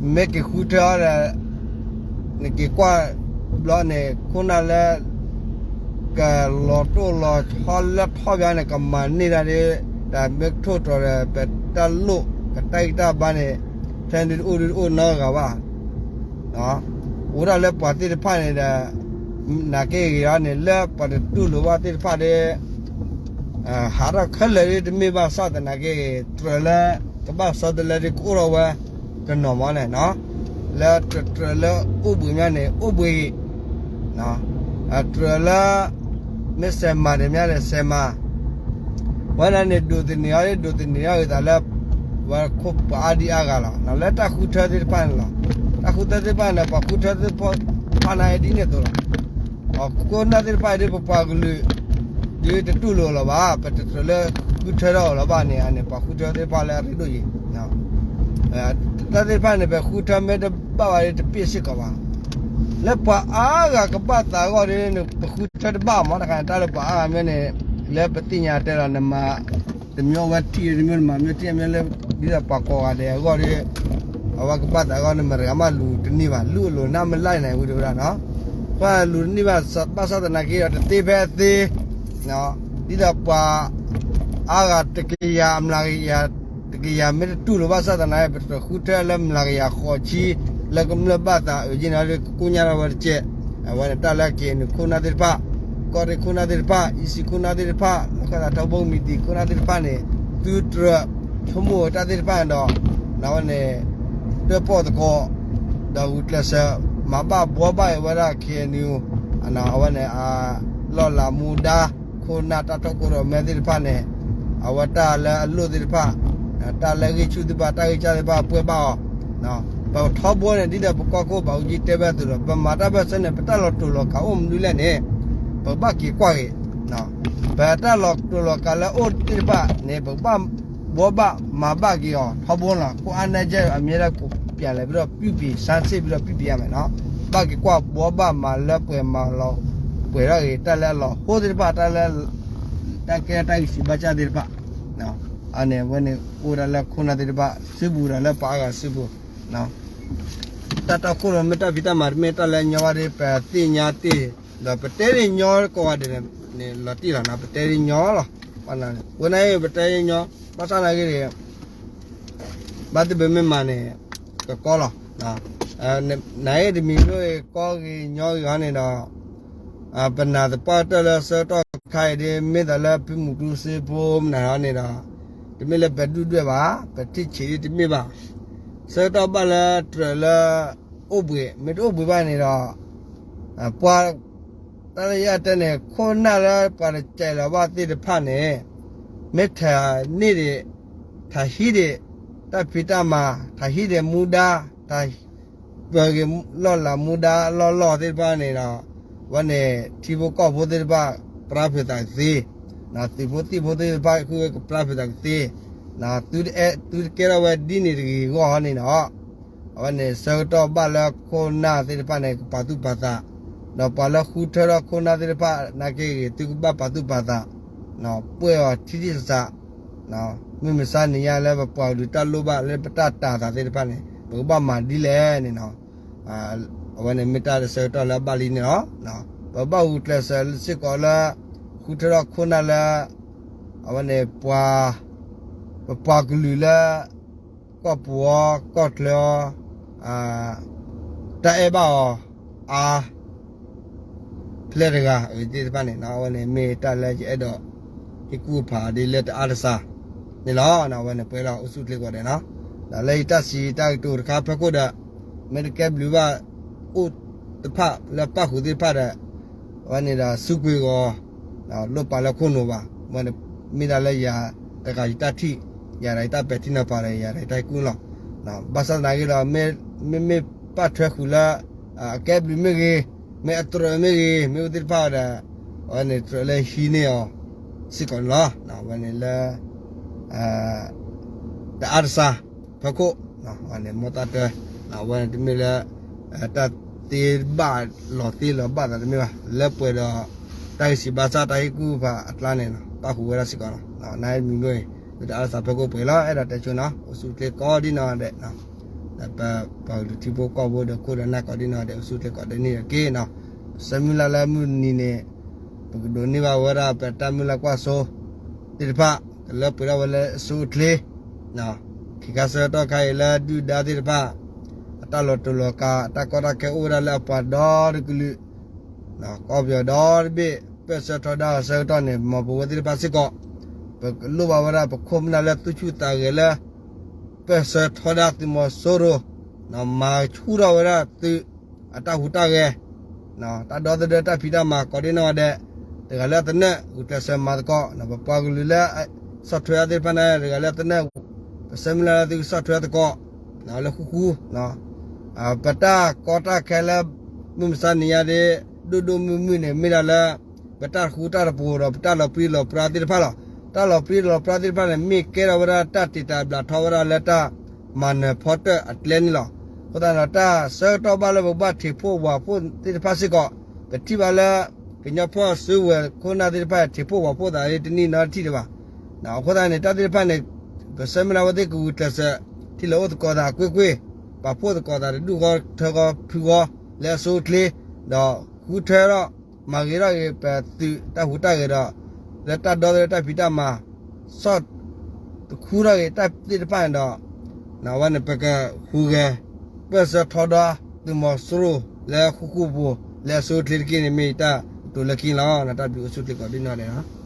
မ့ၢ်က့ၤဃုထၢအီၤဒီး နက့ၤကွၢ်ဘျီန့ၣ် ခိၣ်နၢ်လၢ ကလီၤတိၢ်လီၤဆီလၢထီၣ်ဘၣ်န့ၣ် ကမၤန့ၢ်ဒၣ်ဒီး တၢ်မ့ၢ်ကထိၣ်တြီၤဒီး ပတၢ်လိၣ် ပတၢ်ဂံၢ်တၢ်ဘါန့ၣ် ထဲဒုးတအိၣ်ဒုးတအိၣ်နီတဂၤဘၣ်. အိၣ်ဒၣ်လၢပှၤသ့ၣ်တဖၣ်န့ၣ်ဒီး နာ်က့ဂ့ၤအီၤန့ၣ် လၢပှၤတတူၢ်လိာ်ဘၣ်သ့ၣ်တဖၣ်ဒီး ဟးထီၣ်ခဲလၢာ်ဒ်တမ့ၢ်ဘၣ်ဆၣ်သနာ်က့ တြၢၤလၢ ကဘၣ်စီတလဲဒ်ကအိၣ်ထီၣ်ဝဲ ကနီၤမးန့ၣ်, လၢတြၢၤလၢအိၣ်ဘှံးမးန့ၣ် အိၣ်ဘှံး, တြၢၤလၢ မ့ၢ်စဲးမၤတမးန့ၣ် စဲးမၤ, ဝဲန့ၣ်န့ၣ် ဒိးသန့ၤအီၤ ဒိးသန့ၤအီၤဂ့ၤသးလၢ ဝဲခိၣ်ပှၤအါဒံအါဂၤလီၤ. လၢတၢ်ဃုထၢသ့ၣ်တဖၣ်န့ၣ်လီၤ. တၢ်ဃုထၢသ့ၣ်တဖၣ်န့ၣ် ပှၤဃုထၢသ့ၣ်တဖၣ်ဖးနၤအံၤဒ်န့ၣ်အသိးလီၤ. ခိၣ်နၢ်သ့ၣ်တဖၣ်အံၤဒ်ပပှၤကလုာ် ဒ်တတူၢ်လိာ်လၢၤဘၣ်, ပတတြၢၤလၢဃုထၢထီၣ်အီၤလၢၤဘၣ်န့ၣ် အန့ၣ် ပှၤဃုထၢသ့ၣ်တဖၣ်လၢအရ့ဒိၣ်အံၤ, တၢ်သ့ၣ်တဖၣ်န့ၣ် ပဃုထၢမ့ၢ်တဘၣ်ဘၣ်ဒီးတပ့ၢ်စ့ၢ်ကီးဘၣ်. လၢပှၤအါဂၤကဘၣ်သးအဂီၢ်ဒီး ပဃုထၢတဘၣ်မးတခါန့ၣ် တၢ်လၢပှၤအါဂၤမ့ၢ်န့ၣ် လၢပသ့ၣ်ညါတဲလီၤ နမၤ တမ့ၢ်အဝဲထံၣ်တမ့ၢ် နမၤမ့ၢ်ထံၣ်မ့ၢ်လၢ ဒ်သိးပှၤကိးဂၤဒဲးအဂီၢ်ဒီး အဝဲကဘၣ်သးအဂီၢ်န့ၣ် မတၤတဂၤမးလူၤတန့ၢ်ဘၣ်, လူၤအလိၤနၢ်မ့ၢ်လၢ်န့ၣ်ဝံၤတဝဲဒၣ်နီၤ, ပှၤလူၤတန့ၢ်ဘၣ် ဘၣ်ဆၣ်သနာ်က့ဒီး တသ့ဖဲအသ့ ဒ်သိးပှၤအါဂၤတကယၤအမျးကယၤ တကယၤမ့ၢ်တတူၢ်လိာ်ဘၣ်ဆၣ်သနာ်က့ ပတဃုထၢလၢမျးကယၤဃိးဆံ လၢကမျၢၢ်ဘၣ်သးအုးက့ၤန့ၣ်ဒီး ကကိညၢ်ထီၣ်ဝဲတကဲး, အဝဲန့ၣ်တၢ်လၢ K N U ခိၣ်နၢ်သ့ၣ်တဖၣ်, ကီၢ်ရ့ၣ်ခိၣ်နၢ်သ့ၣ်တဖၣ်, E C ခိၣ်နၢ်သ့ၣ်တဖၣ်, လီၢ်ခၢၣ်သးထီဘိမံၤတံာ်ခိၣ်နၢ်သ့ၣ်တဖၣ်န့ၣ် သုတြၢၤ ဆိကမိၣ်တၢ်သ့ၣ်တဖၣ်န့ၣ်ဒီး အဝဲန့ၣ် တၢၣ်ပီၣ်သကိး ဒီးဂုာ်ကျဲးစၢး မၤဘၣ်ဘှီဘၣ်အဝဲဒၣ် K N U အဝဲန့ၣ် လီၢ်လၤမူဒါ ခိၣ်နၢ်တၢ်တီခိၣ်ရိၣ်မဲသ့ၣ်တဖၣ်န့ၣ် အဝဲတၢ်လၢအလိၣ်သ့ၣ်တဖၣ် တၢ်လၢဂံၢ်ဆူၣ်သ့ၣ်တဖၣ် တၢ်ဂံၢ်စၢ်သ့ၣ်တဖၣ်ပှဲၤဘၣ်အီၤ, ပထီဘိန့ၣ် ဒ်သိးပကီၢ်ခိၣ်ဘၣ်အူကၠံတဲဘၣ်အသိးဒီး ပမၤတၢ်ဘၣ်ဆၢန့ၣ် ပတၢ်လီၤတိာ်လီၤကးအိၣ်မနုၤလဲၣ်န့ၣ် ပဘၣ်က့ၤကွၢ်က့ၤ ပတၢ်လီၤတိာ်လီၤကးလၢအအိၣ်သ့ၣ်တဖၣ်န့ၣ် ပကဘၣ်ဘှီဘၣ်မၤဘၣ်က့ၤအီၤထီဘိလီၤ. ခိၣ်အါနဲကဲ အမြဲတမ်း ပြန်လည်ပြီးတော့ ပြုပြင်ဆန်းစစ်ပြီးတော့ ပြုပြင်ရမယ်နော်. ဘၣ်က့ၤကွၢ်ဘှီဘၣ်မၤလၢပှဲၤမၤလီၤပှဲၤထီၣ်က့ၤ တၢ်လၢအလီၤဟိသ့ၣ်တဖၣ် တၢ်လၢ တၢ်ကဲတၢ်ဂံၢ်စၢ်ဘါစၢ်သ့ၣ်တဖၣ် အန့ၣ် အဝဲန့ၣ် အိၣ်ဝဲဒၣ်လၢခိၣ်နၢ်သ့ၣ်တဖၣ် စုပူၤဒီးလၢပှၤအါဂၤစုပူၤ တၢ်တီခိၣ်ရိၣ်မဲတၢ်ဖံးတၢ်မၤတမ့ၢ်တၢ်လၢညီဘၣ်ဒီး ပသ့ၣ်ညါတ့ၢ် ဒီးပတဲဒ်ညီကိးဂၤဒဲးန့ၣ် လီၤတံၢ်လီၤနီၤ ပတဲဒ်ညီလီၤ. ဝဲန့ၣ် ပတဲဒ်ညီ ဘၣ်ဆၣ်သနာ်က့န့ၣ် ဘၣ်သ့ၣ်ပမ့ၢ်မၤန့ၣ် ကကီလီၤ. နအံၤတမံၤလိၣ်ဂ့ၤ ကီဂ့ၤညီဂ့ၤဟီန့ၣ်ဒီး ပနာ်သပှၢ်တၢၢ်လၢဆၢကတီၢ်ခါအံၤဒ် မ့ၢ်သးလၢဖုမူတူစ့ဖိမနုၤဟီန့ၣ်ဒီး တမ့ၢ်လၢပဒုၣ်ဒွဲၣ်ဘၣ်, ပထံၣ်ဆံးဒ်တမ့ၢ်ဘၣ်. ဆၢကတီၢ်ဘၣ်လၢတြၢၤလၢအိၣ်ဘှံး မ့ၢ်တအိၣ်ဘှံးဘၣ်န့ၣ်ဒီး ပှၤ တၢ်လၢယတဲန့ၣ် ခိၣ်နၢ်လၢပှၤတစဲးလီၤဘၣ်သ့ၣ်တဖၣ်န့ၣ် မ့ၢ်ထးန့ၢ်ဒံး ထးဟံးဒံး တၢ်ဖံးတၢ်မၤ ထးဟံးဒံးမူဒါ ထး ပှၤဂ့ၤလီၢ်လၤမူဒါလီၢ်လီၢ်သ့ၣ်တဖၣ်န့ၣ်ဒီး အဝဲန့ၣ် ထံဖိကီၢ်ဖိသ့ၣ်တဖၣ် ပြၢဖုးသးကသ့, သုးဖိသံၣ်ဖိသ့ၣ်တဖၣ် ဃုဝဲကပြၢဖုးသးကသ့, သုတကဲထီၣ်ဝဲဒ်န့ၣ်တဂ့ၤအဂီၢ်န့ၣ်ဒီး အဝဲန့ၣ် ဆၢကတီၢ်ဘၣ်လၢခိၣ်နၢ်သ့ၣ်တဖၣ်န့ၣ် ကပာ်သူၣ်ပာ်သး, ဒီးပှၤလၢဃုထၢထီၣ်ခိၣ်နၢ်သ့ၣ်တဖၣ် နာ်က့ဂ့ၤ သုကဘၣ်ပာ်သူၣ်ပာ်သး, ပှဲၤအီၤထံထံဆးဆး, မုၢ်မဆါနံၤညါလၢပပှၤကလုာ်တၢ်လိၣ်ဘၣ်လၢပတၢ်တာ်သးသ့ၣ်တဖၣ်န့ၣ် ပကဘၣ်မၤဒ်လဲၣ်န့ၣ်နီၤ. အဝဲန့ၣ်မ့ၢ်တၢ်လၢဆၢကတီၢ်လၢအဘၣ်လံန့ၣ်လီၤ. ပဘၣ်ဂုာ်ကျဲးစၢးစ့ၢ်ကီးလၢ ဃုထၢထီၣ်ခိၣ်နၢ်လၢ အဝဲန့ၣ် ပှၤ ပပှၤကလုာ်လၢ ကီၢ်ပူၤအီၤ ကီၢ်ချၢအီၤ တၢ်အဲၣ်ဘၣ်အီၤ အါ ဖျဲၣ်တဂၤအဂ့ၤသ့ၣ်တဖၣ်န့ၣ် အဝဲန့ၣ်မ့ၢ်တၢ်လၢယအဲၣ်ဒိး ဟ့ၣ်ကူၣ်ဖးဒ်လၢတအါတစှၤန့ၣ်လီၤ. အဝဲန့ၣ်ပှဲၤလီၤအိၣ်ဆူၣ်ချ့ကိးဂၤဒဲးနီၤ. ဒီးလၢယတၢ်စံးတၢ်ကတိၤတခါဖီခိၣ်ဒီး မ့ၢ်တကဲဘျုးဘၣ် အိၣ်တဖၣ်လၢပၣ်ဃုာ်သ့ၣ်တဖၣ်ဒီး အဝဲန့ၣ်ဒီးစူးကွံာ်ဂီၤ လိၣ်ပာ်လၢခိၣ်နူာ်ဘၣ်. အဝဲန့ၣ်မ့ၢ်ဒၣ်လၢယၤတဂၤယတၢ်ထံၣ်, ယၤဒီးယတၢ်ပဲာ်ထံနီၤဖးဒီး ယၤဒီးယတၢ်ဟ့ၣ်ကူၣ်လီၤ. ဘၣ်ဆၣ်သနာ်က့ဒီး မ့မ့ၢ်ပၣ်ထွဲဃုာ်လၢ အကဲဘျုးမ့ၢ်ဂ့ၤ, မ့ၢ်အတြၢၤမ့ၢ်ဂ့ၤ, မ့ၢ်အိၣ်သ့ၣ်တဖၣ်ဒီး အဝဲန့ၣ်တြၢၤလၢဟံးန့ၢ်အီၤစ့ၢ်ကီးန့ၣ်လီၤ. အဝဲန့ၣ်လၢ တအါတစှၤဖီခိၣ် အဝဲန့ၣ်မ်တၢ်တၢ် အဝဲန့ၣ်တမ့ၢ်လၢ တၢ်သ့ဘၣ်လီၤသ့လီၤဘၣ်သးတမ့ၢ်ဘၣ်. လၢပှဲၤဒီး တၢ်ဂံၢ်စံးဘါစၢ်တၢ်ဟ့ၣ်ကူၣ်ဖးအကျါန့ၣ် ပၣ်ဃုာ်ဝဲဒၣ်စ့ၢ်ကီးလီၤ. နမံၤမ့ၢ် တအါတစှၤဖီခိၣ်ပှဲၤလီၤ. အဲၣ်ဒိးတဲဆိနီၤ အိၣ်ဆူၣ်ချ့ကိးဒ်နီၢ်ဂၤဒဲး ဒီးပပှၤကလုာ်ထံဖိကီၢ်ဖိဒီးခိၣ်ဒီးနၢ်ကိးဒ်နီၢ်ဂၤဒဲး အိၣ်ဆူၣ်ချ့ကိးဒ်နီၢ်ဂၤဒဲးတက့ၢ်နီၤ. ဆၢမုၢ်လၢ်လၢမုၢ်နံၤန့ၣ် ပကဒိးန့ၢ်ဘၣ်ဝဲဒၣ်ပတၢ်မုၢ်လၢ်ကွၢ်စိသ့ၣ်တဖၣ် ကလၢပှဲၤထီၣ်ဝဲလၢအဆိအချ့ ခံခါဆၢကတီၢ်ခါအံၤလၢဒုၣ်ဒါသ့ၣ်တဖၣ် အတၢ်လီၤတူာ်လီၤကာ် အတၢ်ကီတၢ်ခဲအိၣ်ဝဲဒၣ်လၢအပှၤဒီတကလုာ် ကီၢ်ပယီၤဒီတဘ့ၣ် ပၢၢ်ဆၢထီဒါအဆၢကတီၢ်န့ၣ် မ်ပဝဲသ့ၣ်တဖၣ်စ့ၢ်ကီး ပကလိၣ်ဘၣ်ဝဲဒၣ်ပခိၣ်ပနၢ်လၢသူၣ်ဆူၣ်သးဂဲၤလၢ ပၢၢ်ဆၢထီဒါသုးမီၤစိရိၤ မၤဆူၣ်ထီၣ်ဝဲဒၣ်သုးအတၢ်ဟူးတၢ်ဂဲၤ တၢ်ဒီသဒၢတၢ်ဖံးတၢ်မၤကိးဒ်နီၢ်ဂၤဒဲး တဂၤလၢအသနၢၣ် ဂုာ်ကျဲးစၢးမၤသကိး ပပှၤကလုာ်လၢ ဆီၣ်ထွဲအီၤသ့ၣ်တဖၣ်န့ၣ် တဂၤလၢအသနၢၣ် ပဆၢမုၢ်လၢ်လၢသုကဆီၣ်ထွဲသကိး လၢဃူဃူ ပတၢ်ကီတၢ်ခဲလၢ မုၢ်မဆါနံၤညါဒ် ဒိၣ်ဒိၣ်မုၢ်မုၢ်န့ၣ် မ့ၢ်ဒၣ်လၢ ပတၢ်ဃူတၢ်တပှိၤဒီးပတၢ်လီၤပြံလီၤပြါသ့ၣ်တဖၣ်လီၤ. တၢ်လီၤပြံလီၤပြါသ့ၣ်တဖၣ်န့ၣ် မ့ၢ်ကဲထီၣ်ဝဲဒၣ်တၢ်တံာ်တာ်ဘျးထီဝဲဒၣ်လၢတၢ်မၤနၢၤဖီတၢၣ်အကျဲန့ၣ်လီၤ. အဃိသတးဒီး တၢ်ဆၢကတီၢ်ဘၣ်လၢပဘၣ်ထံးဖှိၣ်ဝးဖှိၣ်သ့ၣ်တဖၣ်စ့ၢ်ကီး ပထံၣ်ဘၣ်လၢ ကညီဖီၣ်စုကဝဲၤခိၣ်နၢ်သ့ၣ်တဖၣ် ထံးဖှိၣ်ဝးဖှိၣ်သးတနံၣ်နီတထံၣ်ဒံးဘၣ်. အဃိသတးန့ၣ် တၢ်သ့ၣ်တဖၣ်န့ၣ် ပဆၢမုၢ်လၢ်ဝဲသ့ၣ်ကဂုာ်ကျဲးစၢး ထံၣ်လိာ်အိၣ်သကိးသးကွ့ၢ်ကွ့ၢ် ပာ်ဖှိၣ်သကိးသးတဒူၣ်ဃီထၢဃီဖုဃီ လၢအဆိအချ့ ဒီးဃုထၢထီၣ် မၤဂ့ၤထီၣ်ဂ့ၤပသုးတၢ်ဟူးတၢ်ဂဲၤဒီး လၢတၢ်ဒီသဒၢတၢ်ဖံးတၢ်မၤ ဆီၣ်တခူထီၣ်ဂ့ၤတၢ်သ့ၣ်တဖၣ်န့ၣ်ဒီး အဝဲန့ၣ် ပကဟူးဂဲၤ ပၢၢ်ဆၢထီဒါ သုးမီၤစိရိၤ လၢဃူဃူဖိး လၢအဆိအချ့တက့ၢ်န့ၣ် မ့ၢ်ယတၢ်ကတိၤလၢခံလီၤ. တၢ်ဘျုးအိၣ်ဆူၣ်ချ့ကိးဒ်နီၢ်ဂၤဒဲးလီၤ.